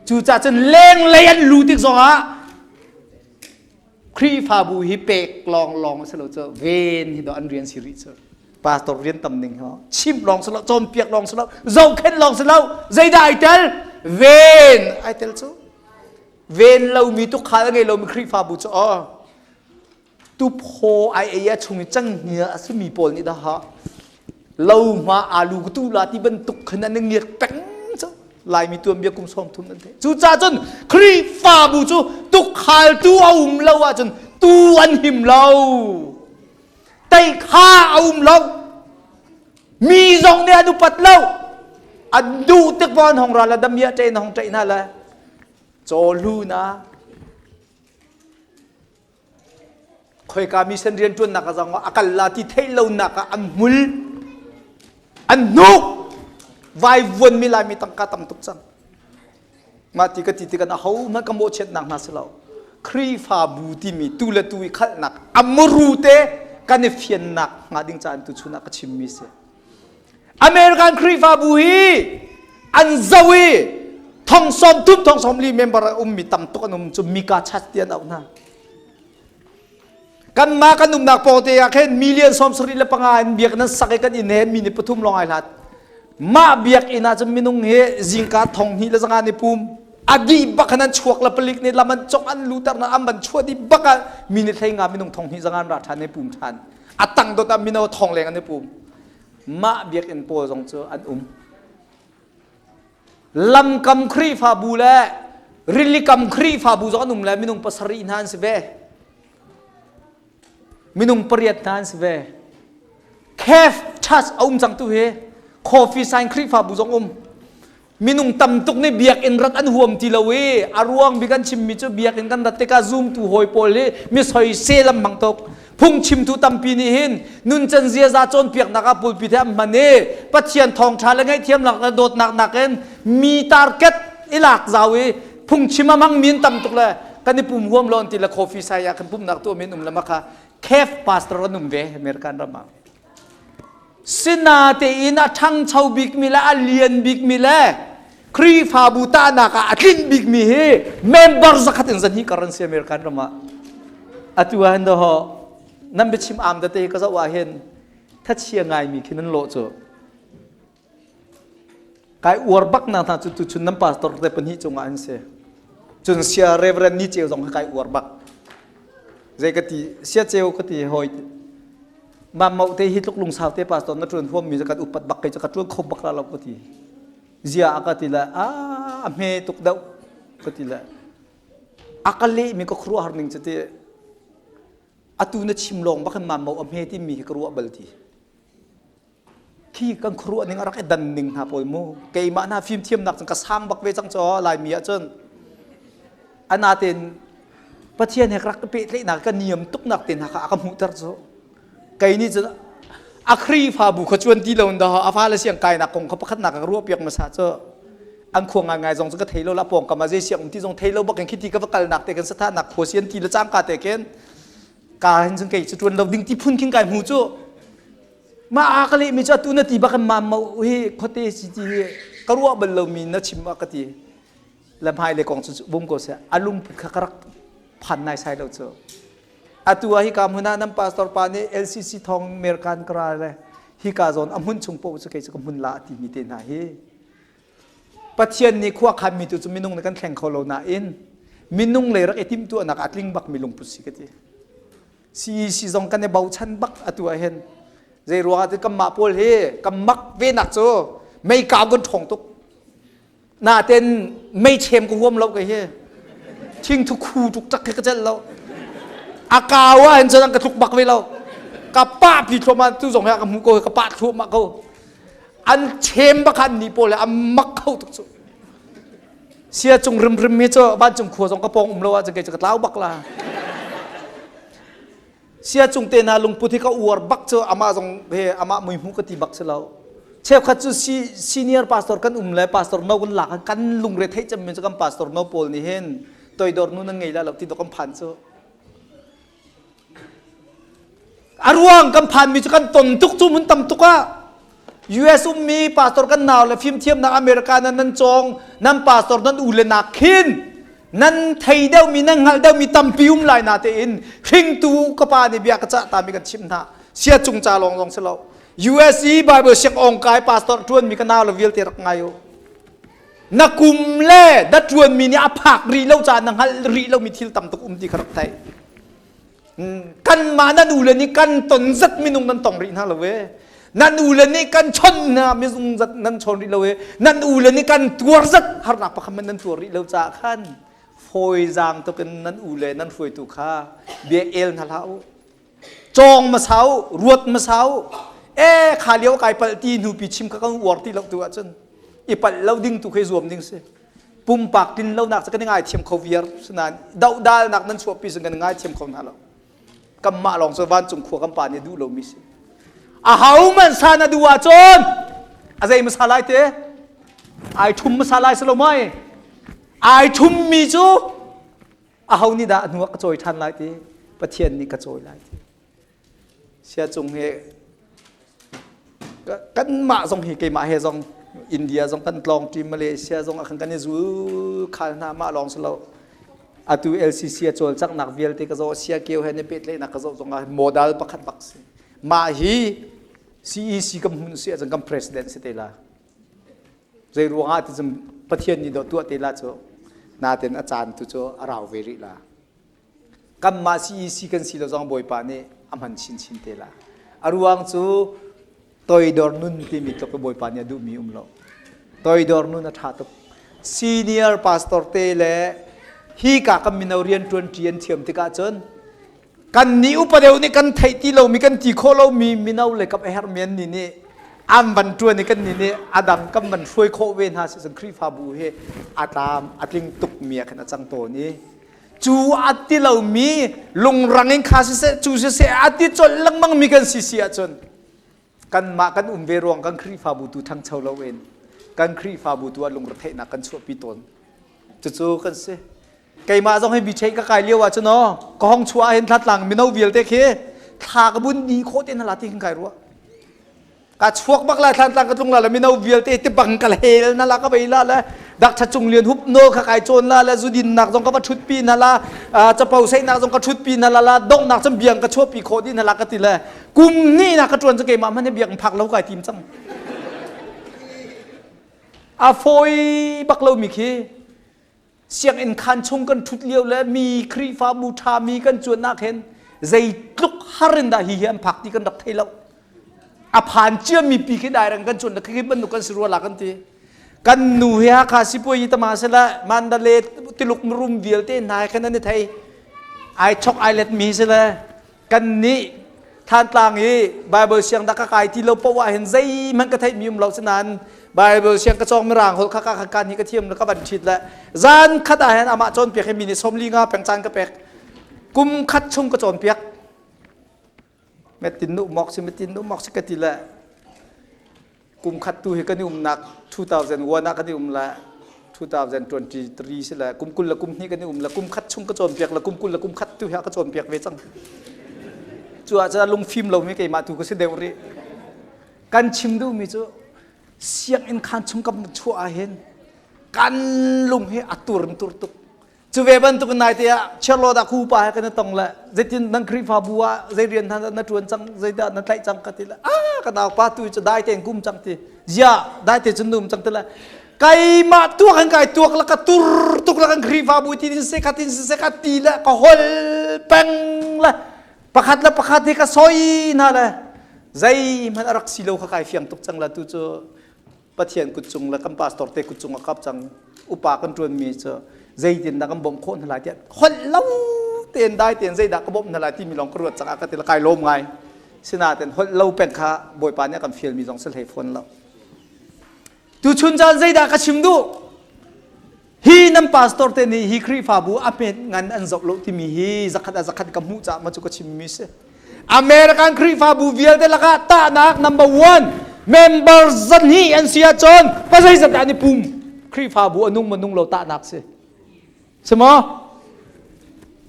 Cucaah cun lenglei an lu tik zongah Khrihfabu hi pek lawnglawng a si lo cu ven hi do an rian si rih cu. Pastor rian tam ning ho chimh lawng si lo cawnpiak lawng si lo zohkhenh lawng si lo zeidah ai tel ven ai tel cu ven lomi tukhal a ngei lomi Khrihfabu cu aw tuphaw ai ei a chung i canghngia a simi pawl nih dah lo hma alu ka tu la ti bantuk khan an ngiak peng cu Laimi tuanbia kum 30 nan theih. Cucaah cun Khrihfabu cu tukhaltu a um lo ahcun tu an him lo. Teikha a um lo. Mi zong nih an upat lo. An duh tik an hong ra la damia ṭe na hong ṭeih hna le cawhlu na khoika mission rianṭuannak a zong a kal la ti theih lonak ah an hmul an hnuk vaivuan mi laimi tangka tam tuk cang mah ti ka ti tikah aho hmanh ka mawhchiatnak hna si lo Khrihfabu timi tu le tu i khalhnak a muru te kan i fiannak hnga ding caan tu chun ah ka chimmi si American Khrihfabu hi an zo i thong sawm thum thong sawm li member a ummi tam tuk an um cu Mika Church ti an auh hna. Kanmah kan umnak pawng te ah khin million 75 in biakinn an sak i kan inn he mi ni pathum lawng ai hlat. Mah biakinn ah cun minung hi zingka thong hnih le zanga ni pum a dih bak an chuak le palik nih lam an cong an luter na an ban chuah dih bak ah mi ni hlei nga minung thong hnih zanga an ra ṭhan i pum ṭhan. A tang dot ah mino thong leng an i pum. Mah biakinn pawl zong cu an um. Lamkam Khrihfabu le rilikam Khrihfabu zong an um le minung pasarih hna an si ve. Minung pariat hna an si ve. Cave Church a um cang tu hi Coffee Sign Khrihfabu zong um. Minung tam tuk nih biakinn rat an huam ti lo i a ruang bik an chimmi cu biakinn kan rat tikah zumtu hawi pawl hi mi soisel an hmang tuk. Phungchimtu tampi nih hin nuncan ziaza cawnpiaknak ah pulpit he an hman i Pathian thawngṭha le ngaihthiamnak le dawtnak nakin mi target i lak zau i phungchim a hmangmi an tam tuk le kan i pum huam lo an ti le coffee sai ah kan pumnak tuahmi an um le maka cave pastor an um ve American ram ah. Sinatein a ṭhangcho bikmi le a lian bikmi le Khrihfabu tahnak ah a tlinh bikmi hi member zakhat in zahnih kar an si American ram ah. Atu ah hin doho nan biachim am tete ka zoh ah hin thachia ngaimi khi nan lawh cu. Kai uar bak na hna cu tuchun nan pastor te pahnih cungah an si. Cun sia Reverend Ni Ceu zong kai uar bak. Zei ka ti sia ceu ka ti hoi Mam mau te hi tluk lungsau te pastor na ṭuan huam mi cu kan upat bak kei cu ka ṭuan kho bak la lo ka ti. Zia a ka ti le a a hme tuk deuh ka ti le a ka leh mi ka khuaruahhar ning cu ti atu na chim lawng bak hin mam mau a hme ti mi hi ka ruah bal ti. Khi kan khuaruah ning a rak i dan ning hna pawl mu keimah hna fimthiamnak cun ka sang bak ve cang caw Laimi ah cun anatein Pathian he ka rak pehtlaihnak ka niam tuknak te hna kha a ka hmuhter cu kei nih cun a Khrihfabu kha cuan ti lo in dah a fale siang kainak kong kha pakhatnak ka ruah piak hmasa cu an khua ngaingai zong cu ka thei lo la pawngkam ah zei siang um ti zong thei lo bak in khi ti ka va kalnak te kan sathahnak khua sian ti le cangka te khin ka hin cun kei cu tuan lo ding ti phun khin kai hmu cu mah a ka lehmi cu atu na ti bak in mam mo hi khuate si ti hi ka ruah bal lomi na chim ah ka ti le hmai le kong cu bum ko seh a lungput kha ka rak phan nai sai lo cu atu ah hika hmun ah nan pastor pa nih LCC thong American ka ra le hika zawn a hmun chung paoh cu kei cu ka hmun la ti mi te hna hi Pathian nih khua khanmi tu cu minung nih kan thleng kho lo nain minung lei rak i timhtuahnak a tling bak mi lungput si ka ti CEC zong kan i bochan bak atu ah hin zei ruangah ti kanmah pawl hi kan mak ve nak cu mei kau kan ṭhawng tuk naten mei chem ka huam lo kei hi thingthu khu tuk tak khi ka celh lo a kau ah hin cun an ka tluk bak ve lo ka pah pi thluahmah tu zong hi ka hmu ko ka pah thluahmah ko. An chem bak an ni pawl le an mak kho tuk cu. Sia cung rimrim hi cu vancung khua zong ka pawng um lo ahcun kei cu ka tlau bak la. Sia cung te hna lungput hi ka uar bak cu amah zong he amah mui hmu ka ti bak si lo. Cheukhat cu senior pastor kan um le pastor no kan lak kan lungre theih cemmi cu kan pastor no pawl nih hin toidor nu nan ngei la lo ti dok kan phan cu. A ruang kan phanmi cu kan ton tuk cu mun tam tuk ah US ummi pastor kan nau le fimthiamnak America nan nan cawng nan pastor nan u le nak khin nan thei deuhmi nan hngalh deuhmi tampi um lai na tein hringtu ka pa nih bia ka cah tami kan chimh hna sia cung ca lawng zong si lo US i Bible siang ong kai pastor ṭuanmi ka nau le vialte rak ngai u na kum le na ṭuanmi nih a phak rih lo caah na hngalh rih lomi thil tam tuk um ti kha rak thei kanmah nan u le nih kan ton zat minung nan tong rih hna lo e nan u le nih kan chon hna minung zat nan chawn rih lo e nan u le nih kan tuar zat harnak pakhat man nan tuar rih lo caah khan fawizaang tukin nan u le nan hruaitu kha bia el hna hlah u cawng hmasa u ruat hmasa u e kha lio kai palh ti hnu pi chim kha kan uar ti lo tu ahcun i palh lo ding tu khi zuam ding si pumpak tlin lonak cu kan i ngaithiam kho viar sinain dohdalnak nan chuahpi sin kan i ngaithiam kho hna lo kanmah lawng cu vancung khua kan pa nih duh lomi si a ho man sa na duh ahcun a zei hmasa lai te ai ṭhum hmasa lai si lo mai ai ṭhummi cu a ho nih dah a hnu ah ka cawi ṭhan lai ti Pathian nih ka cawi lai ti Sia cung hi kanmah zong hi keimah he zong India zong kan tlawng ṭi Malaysia zong ah khan kan i zul khal hna mah lawng si lo atu LCC a cawlcanghnak vialte ka zoh sia keu he ni pehtlaihnak ka zoh zong ah model pakhat bak si mah hi CEC kan hmun si ahcun kan president si te la zei ruangah ti cun Pathian nih dawh tuah te la cu natin a caan tu cu a rau ve rih la Kanmah CEC kan si lo zong Bawipa nih a hman chinchin te la. A ruang cu toidor nun timi tluk Bawipa nih a duhmi um lo. Toidor nun a ṭha tuk. Senior pastor te le hi ka kan mino rian ṭuanṭi an thiam tikah cun kan nih upa deuh nih kan theih ti lomi kan ti khawh lomi mino le kap a herhmi an nih nih an van ṭuan i kan nih nih a dang kan van hruai khawh ve hna si cun Khrihfabu hi a tlam a tling tukmi ah khan a cang tawn i cu a ti lomi lungrang in kha siseh cu siseh a ti colh lengmang mi kan si si ahcun kanmah kan um ve ruang kan Khrihfabu tu ṭhangcho loin kan Khrihfabu tu ah lungretheihnak kan chuahpi tawn cucu kan si keimah zong hi bichei ka kai lio ah cun aw ka hong chuah hin thlatlang mino vialte khi thla ka bun ni khawh te na la ti kan kai ruah Ka chuak bak lai thlan tlang ka tlung la le mino vialte ti bang ka hel na la ka bei la le dak tha cung lian hup no kha kai chawn la le zudin nak zong ka va thut pi na la capo sei nak zong ka thut pi na la la dong nak cun biang ka chuah pi khawh di na la ka ti le kum ni na ka tuan cu keimah man biang phak lo kai tim cang a fawi bak lo mi khi Sianginn khaan chung kan ṭhut lio le mi Khrihfabu ṭhami kan cuannak hin zeitluk har in dah hi hi an phak ti kan rak thei lo. A phan ciami pi khi dairang kan cuan khi bantuk kan si rua la kan ti. Kan nu hi Hakha sipuai tama sela Mandalay tiluk marum vialte hna khan an i thei. Ai chok ai let mi sila kan nih Thantlang i Bible siang dah ka kai ti lo poah ah hin zeihmanh ka theih mi um lo sinain Bible siang ka cawng mirang holh kha ka kan hi ka thiam le ka van ṭhit le zan khat ah hin amah cawnpiak hi mi nih 45 peng caan ka pek kum khat chung ka cawnpiak metin nu mok si metin nu mok si ka ti le Kum khat tu hi kan i umnak 2001 ah kan i um le 2023 si le kum 20 le kum hnih kan i um le kum khat chung ka cawnpiak le kum 20 le kum khat tu hi a ka cawnpiak ve cang. Cu ah cun lungfim lomi keimah tu ka si deuh rih. Kan chim duhmi cu sianginn khaan chung kan chuah ah hin kan lung hi a tur in tur tuk. Cu ve bantuk in naite ah Charlotte ah khu pa he kan i tong le zeitin nan Khrihfabu ah zei rian hna na ṭuan cang zeidah na tlaih cang ka ti le ah ka nau pa tu cu dai tein kum cang ti zia dai te cun um cang ti le keimah tuak in kai tuak la ka tur tuk la kan Khrihfabu ti tin se kha tin se kha ti le ka hol peng le pakhat le pakhat hi ka soi hna le zeihmanh a rak si lo kha kai fiang tuk cang la tu cu Pathian kut cung le kan pastor te kut cung a kap cang upa kan ṭuanmi cu zeitin dah kan bawmh khawh hna lai tiah holh lo tein dai tein zeidah ka bawmh hna lai timi lawng ka ruat cang ah ka ti le kai lawm ngai sinain holh lo peng kha Bawipa nih a kan fialmi zong si hlei fawn lo. Tuchun caan zeidah ka chim duh? Hi nan pastor te nih hi Khrihfabu a hmet ngan an zoh lo timi hi zakhat a zakhat ka hmuh caah ma cu ka chimmi si. American Khrihfabu vialte lakah tahnak number one member zahnih an si ahcun pazeizat dah an i pum Khrihfabu a nung ma nung lo tahnak si. Si maw?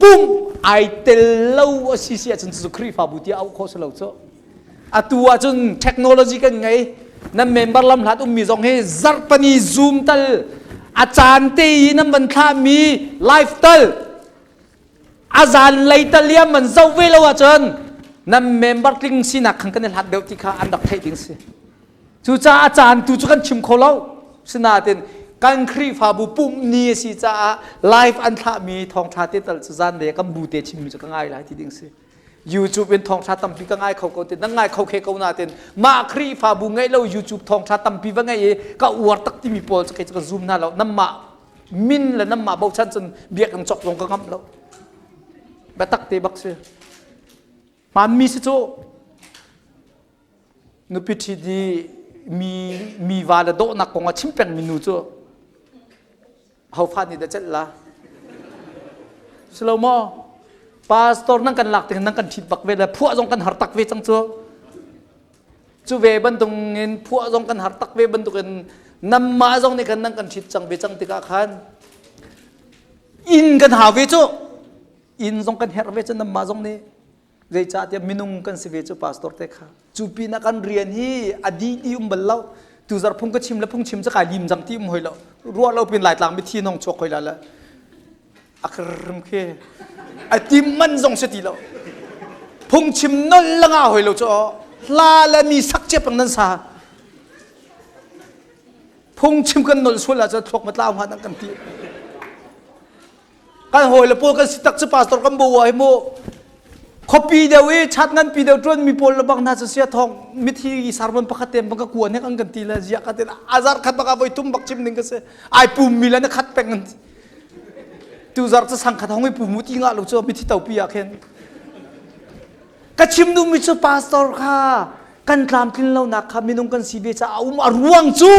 Pum ai tel lo a si si ahcun cucu Khrihfabu tiah auh khawh si lo cu. Atu ahcun technology kan ngei. Nan member lam hlat ummi zong hi zarhpani Zoom tal a caan te i nan van thlahmi live tal a zan lei tal liam man zoh ve lo ahcun nan member tling sinak khan kan i hlat deuh ti kha an rak theih ding si. Cucaah a caan tu cu kan chim kho lo. Sinain kan Khrihfabu pumh ni a si caah live an thlahmi thawngṭha te tal cu zan le kan bu te chimmi cu ka ngai lai ti ding si. YouTube in thawngṭha tampi ka ngai kho ko ti nan ngai kho khe ko nain mah Khrihfabu ngeih lo YouTube thawngṭha tampi va ngeih i ka uar tak timi pawl cu kei cu ka zoom hna lo. Nanmah min le nanmah bochan cun biakinn cawk zong ka ngamh lo. Biatak te bak si. Hmaanmi si cu Nupi ṭhit i mi mi va le dawhnak kong a chim pengmi nu cu hofa nih dah celh la? Si lo maw? Pastor nan kan lak tik nan kan ṭhit bak ve le phuah zong kan har tak ve cang cu. Cu ve bantukin phuah zong kan har tak ve bantukin nanmah zong nih khan nan kan ṭhit cang ve cang tikah khan inn kan hau ve cu. Inn zong kan herh ve cu nanmah zong nih. Zeicahtiah minung kan si ve cu pastor te kha. Cu pinah kan rian hi a dih ti um bal lo. Tuzar phung ka chim le phung chim cu kai lim cang ti um hoi lo. Ruah lo pin Laitlang mithi nong chuak hoi la le. A krim khi. A tim man zong si ti lo. Phung chim nol la nga hoi lo cu hla le mi sak cia pang nan sa. Phung chim kan nol sual ah cun thluak matlau hnga nan kan ti. Kan hawi le pawl kan si tak cu pastor kan bo hi mu khuapi deuh i chat ngan pi deuh tuan mi pawl le bang hna cu sia thong mithi sermon pakhat te bang ka kuan hek an kan ti le zia ka ti azar khat bak voi thum bak chim ning ka si ai pum mi le na khat peng an tu zar cu sang khat hong i pum mu ti nga lo cu mithi to pi ah khin ka chim duh mi cu pastor kha kan tlamtlin lonak kha minung kan si ve caah a um a ruang cu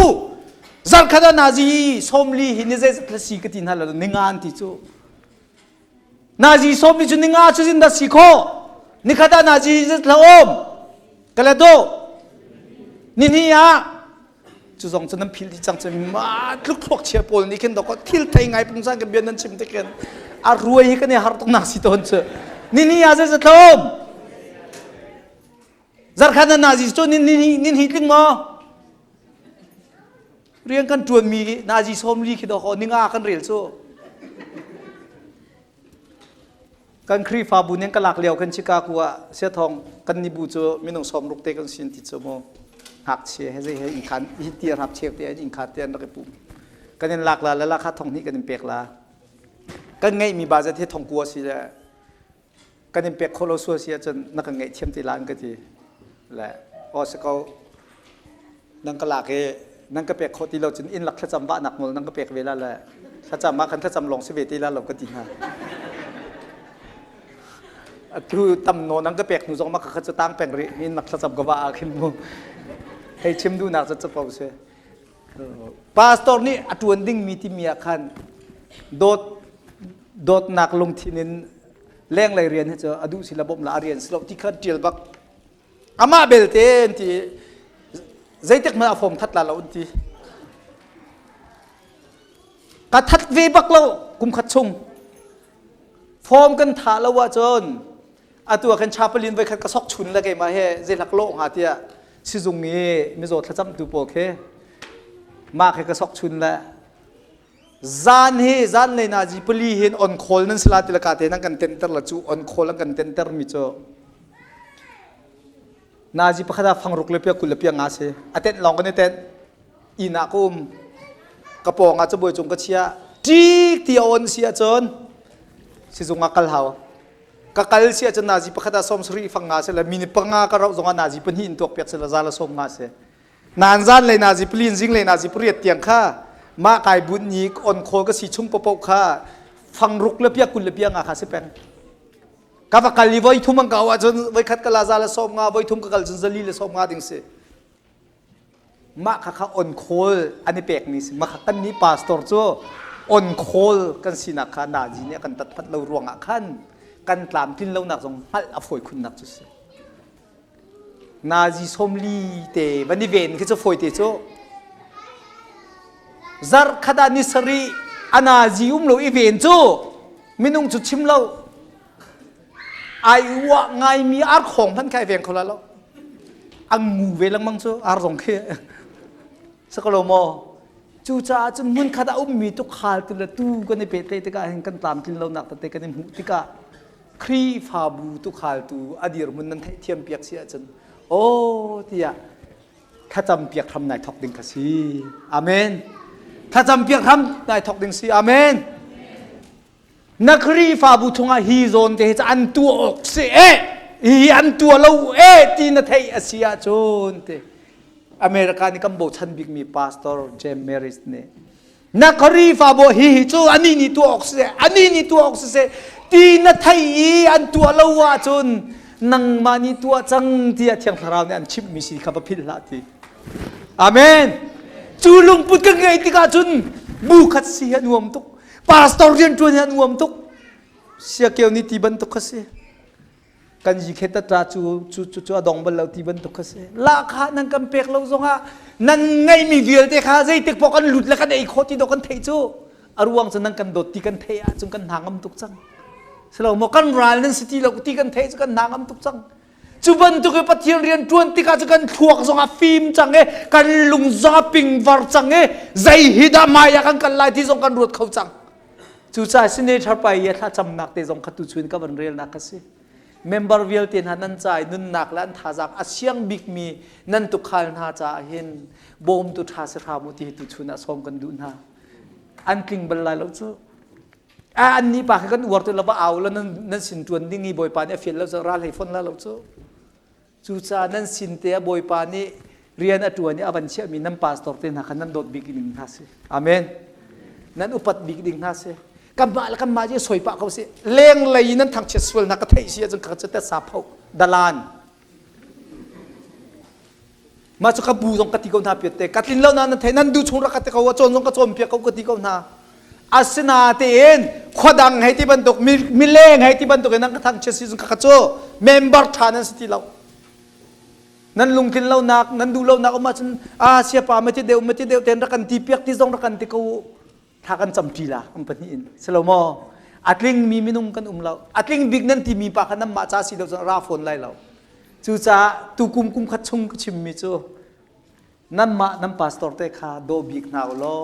zarkhat ah nazi sawmli hi ni zeizat la si ka ti hna lo ninga an ti cu nazi sawmli cu ninga cu zin dah si khawh nikhat ah nazi zat la um ka le do ni hnih ah cu zong cu nan phil dih cang cu ma tluk thluak chia pawl nih khin dok thil thei ngai pungsan kan bia nan chim te khin a ruai hi kan i har tuk nak si tawn cu ni ni ah zeizat la um Zarkhat na nazi cu nin nin hi tling maw? Rian kan ṭuanmi nazi 40 khi dawh ninga kan rel cu. Kan Khrihfabu ning ka lak lio kan Chicago ah siathong kan nibu cu minung 60 te kan sin ti cu mu. Ngakchia he zei he in khan hi ti rap cheu te in kha te an rak i pum. Kan in lak la la kha thong hnih kan in pek la. Kan ngeihmi budget hi thong kua si le kan in pek khawh lo sual si ahcun na kan ngaihthiam ti la an ka ti le aw si ko nan ka lak i nan ka pek khawh ti lo cun inn lak thlacam vahnak nawl nan ka pek ve la le thlacam ah khan thlacam lawng si ve ti la lo ka ti hna atu tam naw nan ka pek hnu zong ma ka kha cu tang peng rih inn lak thlacam ka va ah khin mu hei chim duhnak cu capo si Pastor nih a ṭuan dingmi timi ah khan dawt dawtnak lungthin in lenglei rian hi cu a duh si la bawmh la a rian si lo ti kha ṭial bak. Amah belte an ti zeitik hmanh a fawm that la lo an ti. Ka that ve bak lo kum khat chung. Form kan tha lo ahcun atu ah khan chapalin voi khat ka sok chun le keimah he zeihlak lawh hnga tiah sizung i mizaw thlacamtu pawl khi mah khi ka sok chun le zan hi zan lei nazi pali hin on call nan sila ti laka te nan kan tenter la cu on call an kan tenter mi cu nazi pakhat ah fangruk le pia kul le pia nga si a tenh lawng kan i tenh inn ah ka um ka pawng ah cabuai cung ka chia ṭik ti a on si ahcun sizung ah kal hau ka kal si ahcun nazi pakhat ah 70 fang nga si le minute panga ka rauh zongah nazi pahnih in tuak piak si le za le sawm nga si nan zan lei nazi palin zing lei nazi pariat tiang kha mah kai bunh ni on call ka si chung popo kha fangruk le pia kul le pia nga kha si peng ka va kal i voi thum an ka ahcun voi khat ka la za le sawm nga voi thum ka kal cun zali le sawm nga ding si. Mah kha kha on call an i pekmi si. Mah kha kan nih pastor cu on call kan sinak kha nazi nih a kan tatpat lo ruangah khan kan tlamtlin lonak zong hngalh a fawi khunnak cu si. Nazi 40 te van i ven khi cu fawi te cu. Zarh khat ah ni sarih a nazi um lo i ven cu minung cu chim lo ai uah ngaimi arkhong hmanh kha ai veng kho la lo. Ang ngu ve lengmang cu ar zong khi. Sakalo maw? Cucaah cun hmunkhat ah ummi tukhal tu le tu kan i pehtlaih tikah hin kan tlamtlin lonak tete kan i hmuh tikah Khrihfabu tukhaltu a dirhmun nan theihthiam piak si ahcun aw tiah thlacam piak hram nai thok ding kha si. Amen. Thlacam piak hram nai thok ding si. Amen. Na Khrihfabu chungah hi zawn te hi an tuah awk si eh hi an tuah lo eh ti na theih a si ahcun te America nih kan bochan bikmi pastor James Maris nih na Khrihfabu hi hi cu anih nih tuah awk siseh anih nih tuah awk siseh ti na theih i an tuah lo ahcun nangmah nih tuah cang tiah Thiang Thlarau nih an chimhmi si kha va philh hlah ti. Amen. Cu lungput kan ngei tikah cun bu khat si hi a nuam tuk. Pastor rianṭuan hi a nuam tuk. Siakeu nih ti bantuk kha si. Kan yikhet tatra cu cu cu cu a dong bal lo ti bantuk kha si. Lahkhah nan kan pek lo zongah nan ngeihmi vialte kha zeitik paoh kan lut le kan ei khawh ti dawh kan theih cu. A ruang cu nan kan dawt ti kan theih ahcun kan hna ngam tuk cang. Silo maw kan ral nan si ti lo ti kan theih cu kan hna ngam tuk cang. Cu bantuk i Pathian rian ṭuan tikah cu kan thluak zong a fim cang i kan lung zong a pingvar cang i zei hi dah hmai ah kan kal lai ti zong kan ruat kho cang. Cucaah senator pa i a thlacamnak te zong kha tuchun ka van relnak a si. Member vialte hna nan ca i nunnak le an thazaang a siang bikmi nan tukhal hna caah hin bawmtu ṭha si hram u ti hi tuchun ah sawm kan duh hna. An tling bal lai lo cu. A an nih pa kha kan uar tu lo va au lo nan nan sin ṭuan ding i Bawipa nih a fial lo cu ral hei fon la lo cu. Cucaah nan sin te ah Bawipa nih rian a ṭuan i a van chiahmi nan pastor te hna kha nan dawt bik ding hna si. Amen. Nan upat bik ding hna si. Kanmah le kanmah hi soi pah ko si. Lenglei in nan thangchiat sual hna ka theih si ahcun ka cu sa pho dalan. Mah cu ka bu zong ka ti ko hna piat te. Ka tlin lo na nan thei nan duh chung rak ka ti ko a cawn zong ka cawn piak ko ka ti ko hna. Asinatein khuadang hei ti bantuk mileng hei ti bantuk in nan ka thangchiat si ka cu member ṭha nan si ti lo. Nan lungtlin lonak nan duh lonak um ahcun a siapa ma ti deuh ma ti deuh ten rak kan ti piak ti zong rak kan ti ko thla kan cam ṭi la an pahnih in si lo maw a tlingmi minung kan um lo a tling bik nan timi pa kha nanmah ca si lo cun ra fawn lai lo cucaah tukum kum khat chung ka chimmi cu nanmah nan pastor te kha daw bik hna u law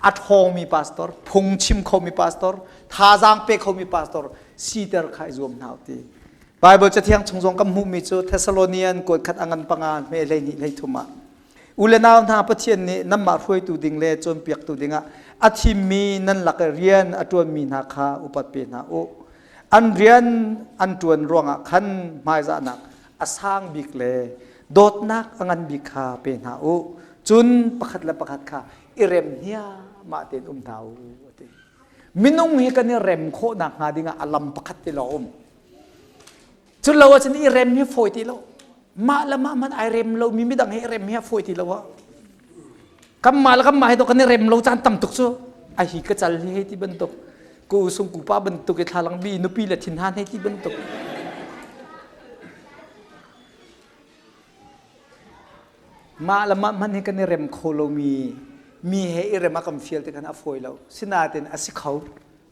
a ṭhawngmi pastor phungchim khomi pastor thazaang pe khomi pastor siter kha i zuam hna u ti Bible cathiang chung zong kan hmuhmi cu Thessalonian kuat khat a ngan panga hme 12 13 ah u le nau hna Pathian nih nanmah hruaitu ding le cawnpiaktu dingah a thimmi nan lak i rian a ṭuanmi hna kha upat pe hna u an rian an ṭuan ruangah khan hmaizahnak a sang bik le dawtnak a ngan bik kha pe hna u cun pakhat le pakhat kha i rem hniahmah tein um hna u a ti minung hi kan i rem khawh nakhnga dingah a lam pakhat te lawng um cu lo ahcun i rem hi fawi ti lo mah le mah hmanh ai rem lo mi midang he i rem hi a fawi ti lo ah kanmah le kanmah he to kan i rem lo caan tam tuk cu a hi ka cal hi hei ti bantuk ku sung ku pa bantuk i thlalang bi nupi le thinhan hei ti bantuk Mah le mah hmanh hi kan i rem kho lomi mi he i rem a kan fial ti khan a fawi lo. Sinain a si kho.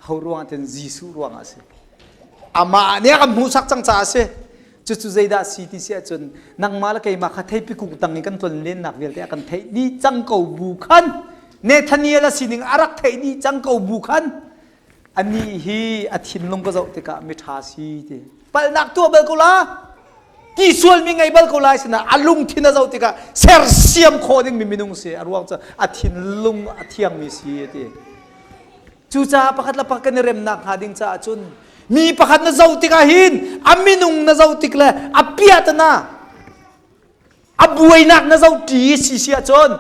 Ho ruangah tin Jesuh ruangah a si. Amah nih a kan hmuhsak cang caah a si. Cucu zeidah si ti si ahcun nangmah le keimah kha theipi kung tang i kan tlonlennak vialte a kan theih dih cang ko bu khan Nathaniel a sining a rak theih dih cang ko bu khan anih hi a thinlung ka zoh tikah miṭha si ti palhnak tuah bal ko la ti sualmi ngei bal ko lai sinah a lungthin a zoh tikah sersiam khawh dingmi minung si a ruang cu a thinlung a thiangmi si a ti cucaah pakhat le pakhat kan i remnak hnga ding caah cun mi pakhat na zoh tikah hin a minung na zoh tik le a piahtana a buainak na zoh ṭi si si ahcun.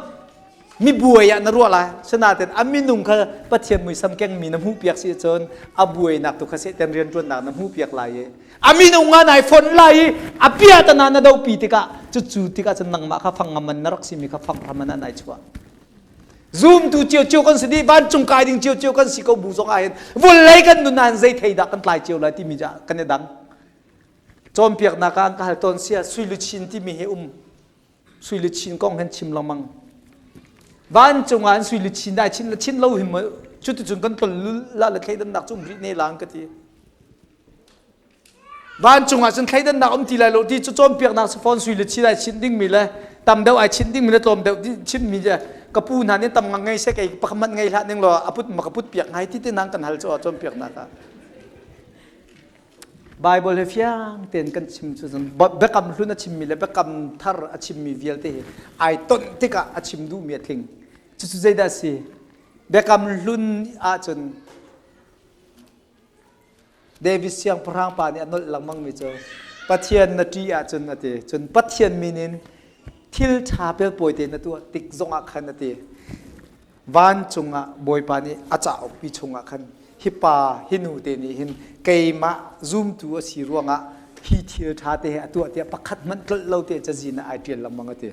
Mi buai ah na ruah lai. Sinain a minung kha Pathian muisam kengmi na hmuhpiak si ahcun a buainak tu kha Satan rianṭuannak na hmuhpiak lai i a minung ah nai fonh lai i a piatana na dohpi tikah cucu tikah cun nangmah kha fang ngaman na rak simi kha fang hraman ah nai chuah. Zumtu ciocio kan si dih, vancung kai ding ciocio kan si ko bu zong ah hin vawlei kan nun ah hin zei thei dah kan tlai cio lai timi kan i dang. Cawnpiaknak ah an ka hal tawn sia sui luchin timi hi um sui luchin kong han chim lengmang. Vancung ah an sui luchin dai chin chin lo him cuticun kan tlol la le thleidannak cu um rih ne lang ka ti. Vancung ah cun thleidannak um ti lai lo ti cu cawnpiaknak si fawn sui le chi ai chinh dingmi le tam deuh ai chinh dingmi le tlawm deuh chimmi le ka pu hna nih tam ngang ngei seh kei pakhat ngei hlah ning law a put ma ka put piak ngai ti te nang kan hal cu cawnpiaknak ah Bible he fiang tein kan chim cu cun biakam hlun a chimmi le biakam thar a chimmi vialte hi ai tonh tikah a chim duhmi a tling. Cucu zeidah a si? Biakam hlun ahcun David siangpahrang pa nih a nolh lengmangmi cu Pathian na ṭih ahcun a ti. Cun Pathian min in thil ṭha pelpawi te na tuah tik zongah khan a ti. Vancung ah Bawipa nih a caukpi chungah khan hi pa hi nu te nih hin keimah zumtu a si ruangah hi thil ṭha te hi a tuah tiah pakhat hmanh tlolh lo te cazin ah ai ṭial lengmang a ti.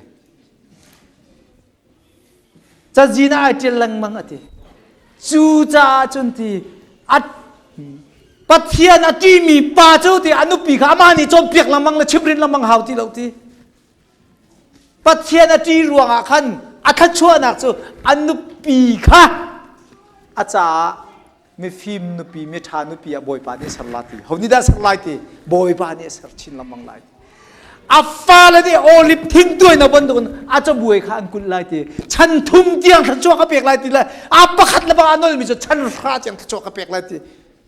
Cazin ah ai ṭial lengmang a ti. Cucaah cun ti a Pathian a ṭihmi pa cu ti a nupi kha amah nih cawnpiak lengmang le chimhrin lengmang hau ti lo ti. Pathian a ṭih ruangah khan a thluachuahnak cu a nupi kha a caah mifim nupi miṭha nupi ah Bawipa nih a ser la ti. Ho nih dah a ser lai ti? Bawipa nih a ser chin lengmang lai. A fale nih olive thing tuainak bantukin a cabuai kha an kulh lai ti. Chan thum tiang thluachuah ka pek lai ti le a pakhat le bang a nolmi cu chan hra tiang thluachuah ka pek lai ti.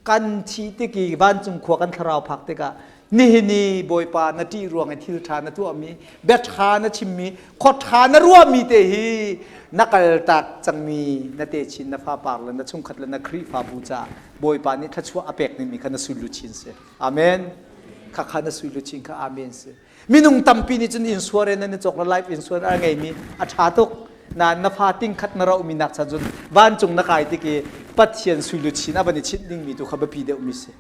Kan thi tik i vancung khua kan thlarau phak tikah nihin i Bawipa na ṭih ruang i thil ṭha na tuahmi, bia ṭha na chimmi, khua ṭha na ruahmi te hi na kaltak cangmi na techin na fapar le na chungkhat le na Khrihfabu caah Bawipa nih thluachuah a pek ningmi kha na sui luchin si. Amen. Khakha na sui luchin kha amen si. Minung tampi nih cun insurance nan i cawk le life insurance a ngeimi a ṭha tuk. Nain na fa ting khat na rohmi nak chan cun vancung na kai tik i Pathian sui luchin a van i chinh dingmi tu kha biapi deuhmi si.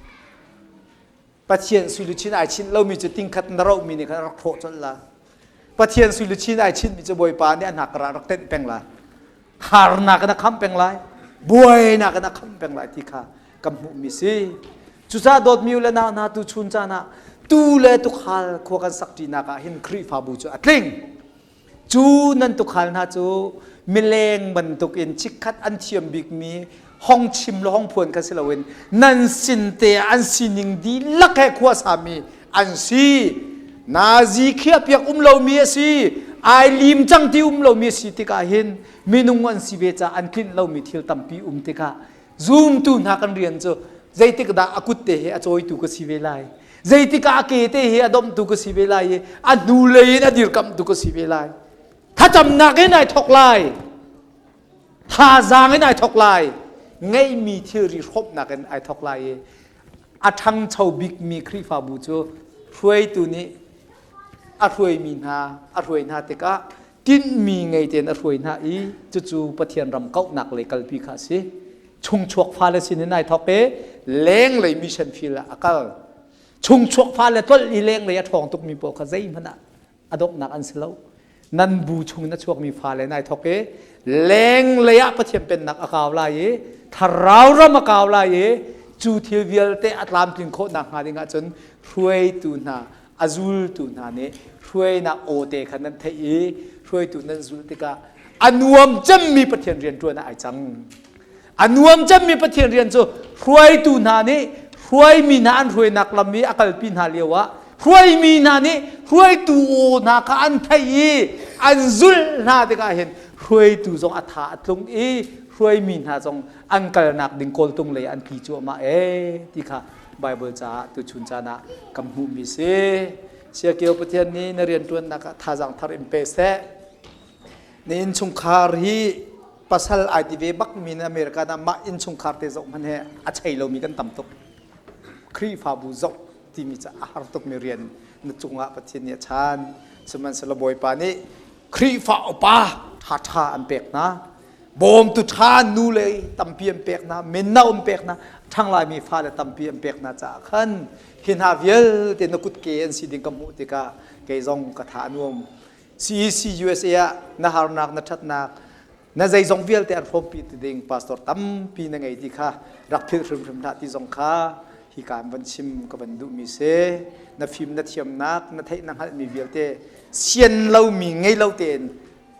Pathian sui luchin ai chinh lomi cu ting khat na rohmi nih khan rak hrawh colh la. Pathian sui luchin ai chinhmi cu Bawipa nih a hnak ah rak tenh peng lai. Harnak in a khamh peng lai. Buainak in a khamh peng lai ti kha kan hmuhmi si. Cucaah dawtmi u le nau hna tu chun caan ah tu le tukhal khua kan sak ṭinak ah hin Khrihfabu cu a tling. Cu nan tukhal hna cu mileng bantukin chikkhat an thiam bikmi hong chim le hong phuan kha si loin nan sin te an sining dihlak he khua sami an si. Nazi khiahpiak um lomi a si. Ai lim cang ti um lomi a si tikah hin minung an si ve caah an tlinh lomi thil tampi um tikah zumtu hna kan rian cu zeitik dah a kut te he a cawitu ka si ve lai zeitik ah a ke te he a domhtu ka si ve lai i a hnulei in a dirkamhtu ka si ve lai thlacamnak in ai thok lai thazaang in ai thok lai ngeihmi thilri hrawmhnak in ai thok lai i a ṭhangcho bikmi Khrihfabu cu hruaitu nih a hruaimi hna a hruai hna tikah tinhmi ngei tein a hruai hna i cucu Pathian ram kauhnak lei kalpi kha a si. Chungchuak fale sinin ai thawk i lenglei mission field ah a kal. Chungchuak fale tlolh i lenglei a ṭhawng tukmi pawl kha zeihmanh ah a donghnak an si lo. Nan bu chung in a chuakmi fale nai thawk i lenglei ah Pathian pennak a kau lai i thlarau ram a kau lai i cu thil vialte a tlamtlin khawh nakhnga ding ahcun hruaitu hna a zultu hna nih hruainak aw te kha nan theih i hruaitu nan zulh tikah a nuam cemmi Pathian rian ṭuan ah ai cang. A nuam cemmi Pathian rian cu hruaitu hna nih hruaimi hna an hruainak lam i a kalpi hna lio ah hruaimi hna nih hruaitu aw hna kha an theih i an zulh hna tikah hin hruaitu zong a tha a tlung i hruaimi hna zong an kalnak ding kawltung lei an tli cuahmah ee ti kha Bible caah tuchun caan ah kan hmuhmi si. Siakio Pathian nih na rianṭuannak ah thazaang thar in pe seh. Na innchungkhar hi pasal ai ti ve bakmi na America na mah innchungkhar te zoh hmanh he a chei lomi kan tam tuk. Khrihfabu zoh timi cu a har tukmi rian na cungah Pathian nih a chan. Sihmanhsehlaw Bawipa nih Khrihfa upa ṭha. ṭha ṭha an pek hna. Bawmtu ṭha nu le tampi an pek hna, mino an pek hna, ṭhanglaimi fale tampi an pek hna caah khan hi hna vialte na kutke an si ding ka hmuh tikah kei zong ka tha a nuam. CEC USA ah na harnak na ṭhatnak na zeizong vialte an hrawmpi ti ding pastor tampi na ngei ti kha rak philh hrimhrim hlah ti zong kha hi ka van chim ka van duhmi si. Na fim na thiamnak na theih na hngalhmi vialte sian lomi ngei lo tein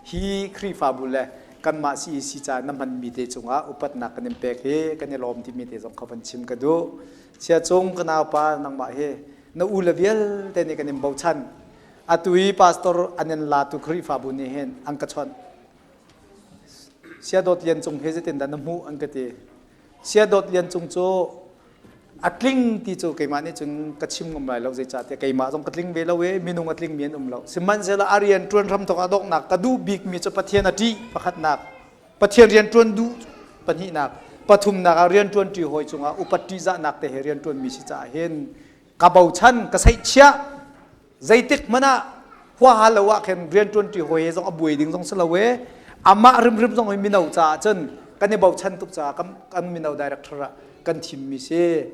hi Khrihfabu le kanmah CEC ca na hmanmi te cungah upatnak kan in pek hi kan i lawm timi te zong kha van chim ka duh. Chia cung ka naupa nangmah hi na u le vialte nih kan in bochan. Atu i pastor an in latu Khrihfabu nih hin an ka chawnh. Sia Dawt Lian Cung he zeitindah na hmuh an ka ti. Sia Dawt Lian Cung cu a tling ti cu keimah nih cun ka chim ngam lai lo zeicahtiah keimah zong ka tling ve lo i minung a tlingmi an um lo. Sihmanhsehlaw a rian ṭuan hramthawk a donghnak ka duh bikmi cu Pathian a ṭih pakhatnak, Pathian rian ṭuan duh pahnihnak, pathumnak ah rian ṭuanṭi hawi cungah upat ṭihzahnak te he rian ṭuanmi si caah hin ka bochan ka seihchiah zeitik hmanh ah huaha lo ah khin rian ṭuanṭi hawi he zong a buai ding zong si lo e amah rimrim zong hi mino caah cun kan i bochan tuk caah kan, kan mino director ah kan thimmi si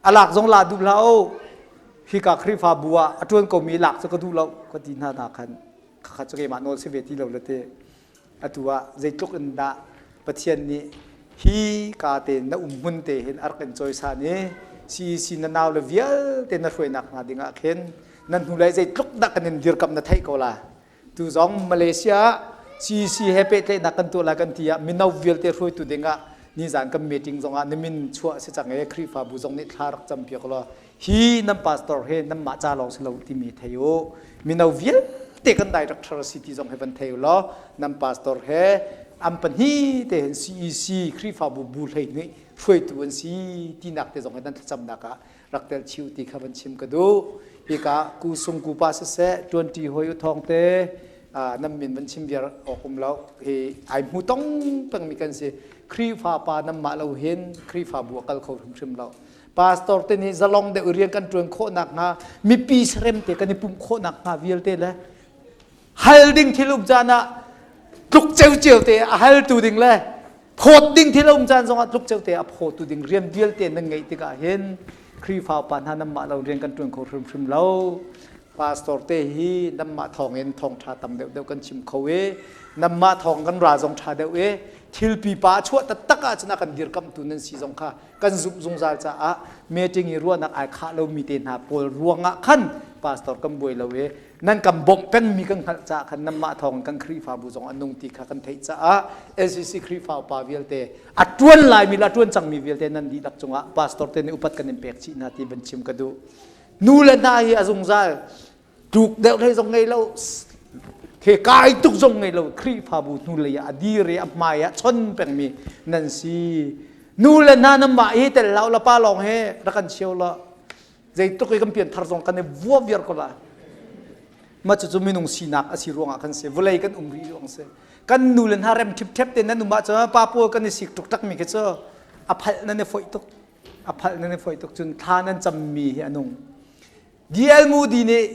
a lak zong la duh hlah u hika Khrihfabu ah a ṭuan komi lak cu ka duh lo ka ti hna na khan khakha cu keimah nawl si ve ti lo le te atu ah zeitluk in dah Pathian nih hi ka te na um hmun te hin a rak in cawisan i CEC na nau le vialte na hruainak hna ding ah khin nan hnulei zeitluk dah kan in dirkamh na theih ko la tu zong Malaysia ah CEC he pehtlaihnak kan tuah lai kan ti ah mino vialte hruaitu ding ah nizan kan meeting zong ah na min chuah si cang e Khrihfabu zong nih thla rak campiak law hi nan pastor he nanmah ca lawng si lo timi thei u mino vialte kan director si ti zong he van thei u law nan pastor he an pahnih te hin CEC Khrihfabu bu hlei nih hruaitu an si tinak te zong he nan thlacamnak ah rak tel chiu ti kha van chim ka duh hika ku sung ku pa siseh tuanti hoi u thong te nan min van chim viar awk um lo hi ai hmu tong peng mi kan si Khrihfa pa nan mah lo hin Khrihfabu a kal kho hrimhrim lo Pastor te nih zalong deuh rian kan ṭuan khawh nakhnga mipi serem te kan i pumh khawh nakhnga vialte le hal ding thil um caan ah tluk ceuceu te a haltu ding le phawt ding thil um caan zongah tluk ceu te a phawtu ding rian vialte nan ngeih tikah hin Khrihfa upa hna nanmah lo rian kan ṭuan kho hrimhrim lo. Pastor te hi nanmah thawngin thawngṭha tam deuhdeuh kan chim kho i nanmah thawng kan ral zong ṭha deuh i thil pipa a chuah taktak ahcun a kan dirkamhtu nan si zong kha kan zumh zungzal caah meeting i ruahnak ai khah lomi te hna pawl ruangah khan pastor kan buai lo i nan kan bawmh pengmi kan hngalh caah khan nanmah thawng kan Khrihfabu zong a nung ti kha kan theih caah LCC Khrihfa upa vialte a ṭuan laimi le a ṭuan cangmi vialte nan dihlak cungah pastor te nih upat kan in pek chih hna ti van chim ka duh. Nu le hna hi a zungzal tluk deuh hlei zong ngei lo he kai tuk zong ngei lo Khrihfabu hnulei ah a dir i a hmai ah chon pengmi nan si nu le hna nan mah hi tel hlah la pa lawng he rak kan cheu la zeitluk i kan pian thar zong kan i vua viar ko la ma cucu minung sinak a si ruangah kan si vawlei kan um rih ruang si kan nu le hna rem ṭhipṭhep te nan um ahcun pa pawl kan i sik tuk tak mi khi cu a phalh nan i foih tuk a phalh nan i foih tuk cun thla nan cammi hi a nung DL Moody nih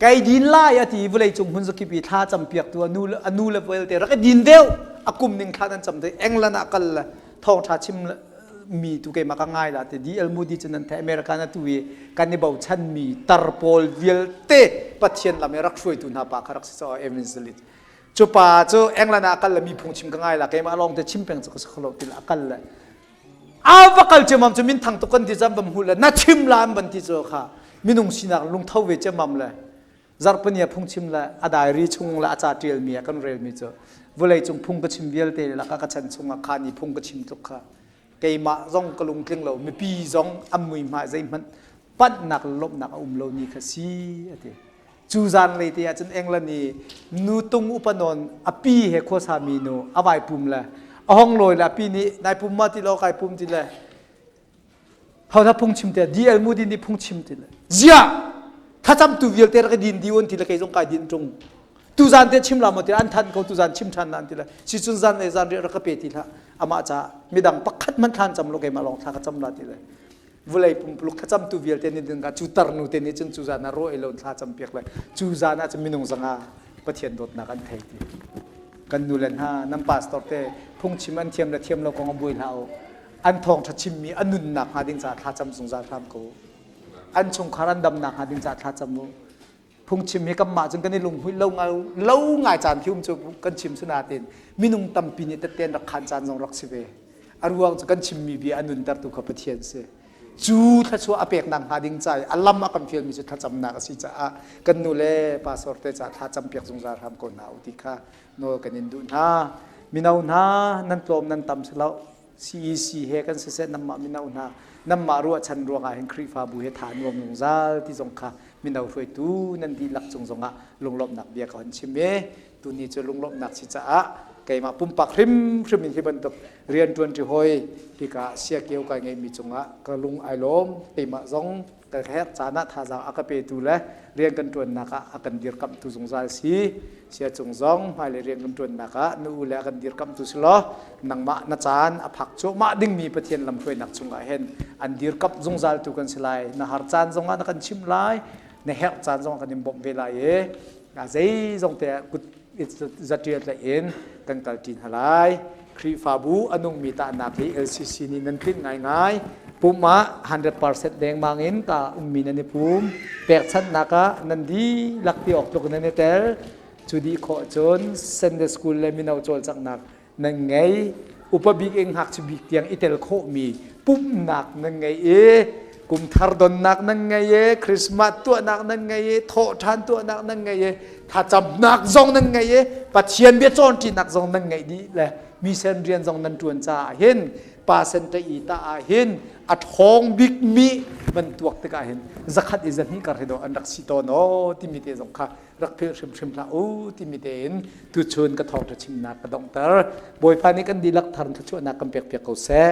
kai din lai a ti vawleicung hmun zakip i thla campiaktu a nu a nu le vialte rak i din deuh a kum ning thla nan cam te England ah kal le thawngṭha chim mi tu keimah ka ngai la te DL Moody cu nan the America na tu i kan i bochan mi tar pawl vialte Pathian lam i rak hruaitu hna pa kha rak si so evangelist cu pa cu England ah kal le mi phung chim ka ngai la keimah lawng te chim peng cu ka si kholo ti la kal le A va kal ciammam cu minthang tuk kan ti cam vam hu le na chim la an van ti cu kha minung sinak lungtho ve ciammam le zarhpini a phungchim le a diary chung le a ca ṭialmi ah kan relmi cu vawleicung phung ka chim vialte lakah ka chan chungah kha ni phung ka chim tluk kha keimah zong ka lungtling lo mipi zong an mui hmai zeihmanh panhnak le lawmhnak a um lo ni kha si a ti. Cu zanlei te ah cun England i nutung upa nawn a pi he khuasa mi nu a vai pum le a hong lawi le a pi nih nai pum ma ti law kai pum ti le ho phung chim te DL Moody nih phung chim ti le ziah thlacamtu vialte rak i din di on ti le kei zong kai din ṭung tu zan te chim la maw ti an than ko tu zan chim ṭhan na an ti le si cun zan le zan riah rak ka pe ti hlah amah caah midang pakhat hmanh thlan cam lo keimah lawng thla ka cam la ti le Vulei pumpuluk thlacamtu vialte nih ding cu tarnu te nih cun cu zan ah raw ei lo thla campiak le cu zan ah cun minung zanga Pathian dawtnak an thei ti. Kan nu le hna nan pastor te phungchim an thiam le thiam lo kong a buai hlah u. An thawngṭha chimmi a nunnak hnga ding caah thlacam zungzal hram ko u. An chungkhar an damnak hnga ding caah thlacam u. Phungchim hi kanmah cun kan i lunghmuih lo ngai lo ngai caan khi um cu kan chim si nain minung tampi nih tette an rak khan caan zong rak si ve. A ruang cu kan chimmi bia a nuntertu kha Pathian si. Cu thluachuah a peknak hnga ding ca i a lam a kan fialmi cu thlacamnak a si caah kan nu le pastor te caah thlacam piak zungzal hram ko hna u ti kha nawl kan in duh hna. Mino hna nan tlawm nan tam si lo. CEC he kan siseh nanmah mino hna nanmah ruahchan ruangah hin Khrihfabu he tha nuam zungzal ti zong kha mino hruaitu nan dihlak cung zongah lunglawmhnak bia ka hon chim i tuni cu lunglawmhnak si caah keimah pumpak hrimhrim in hi bantuk rianṭuan ṭi hoi hika siakio kai ngeihmi cungah ka lung ai lawm. Keimah zong ka herh caan ah thazaang a ka petu le rian kan ṭuannak ah a kan dirkamhtu zungzal si. Sia cung zong hmailei rian kan ṭuannak ah na u le a kan dirkamhtu si law nangmah na caan a phak cuahmah dingmi Pathian lamhruainak chungah hin an dirkamh zungzaltu kan si lai. Na har caan zongah na kan chimh lai, na herh caan zongah kan in bawmh ve lai i zeizong te ah kut zatial tlaih in kan kalṭi hna lai. Khrihfabu a nungmi tahnak hi LCC nih nan tlinh ngaingai. Pum ah 100% dengmang in ka ummi nan i pum. Pekchanhnak ah nan dihlak ti awk tluk nan i tel. Cu dih khawh cun Sunday School le mino cawlcanghnak nan ngei. Upa bik in ngakchia bik tiang i tel khawhmi pumhnak nan ngei i kumthar donnak nan ngei i Christmas tuahnak nan ngei i thawhṭhan tuahnak nan ngei i thlacamnak zong nan ngei i Pathian bia cawnṭinak zong nan ngeih dih le mission rian zong nan ṭuan caah hin pa sen i ta ah hin a ṭhawng bikmi van tuak tikah hin zakhat i zahnih kar hi dawh an rak si tawn aw timi te zong kha rak philh hrimhrim hlah u timi tein tuchun ka thawngṭha chimnak ka donghter. Bawipa nih kan dihlak thar thluachuahnak kan pekpiak ko seh.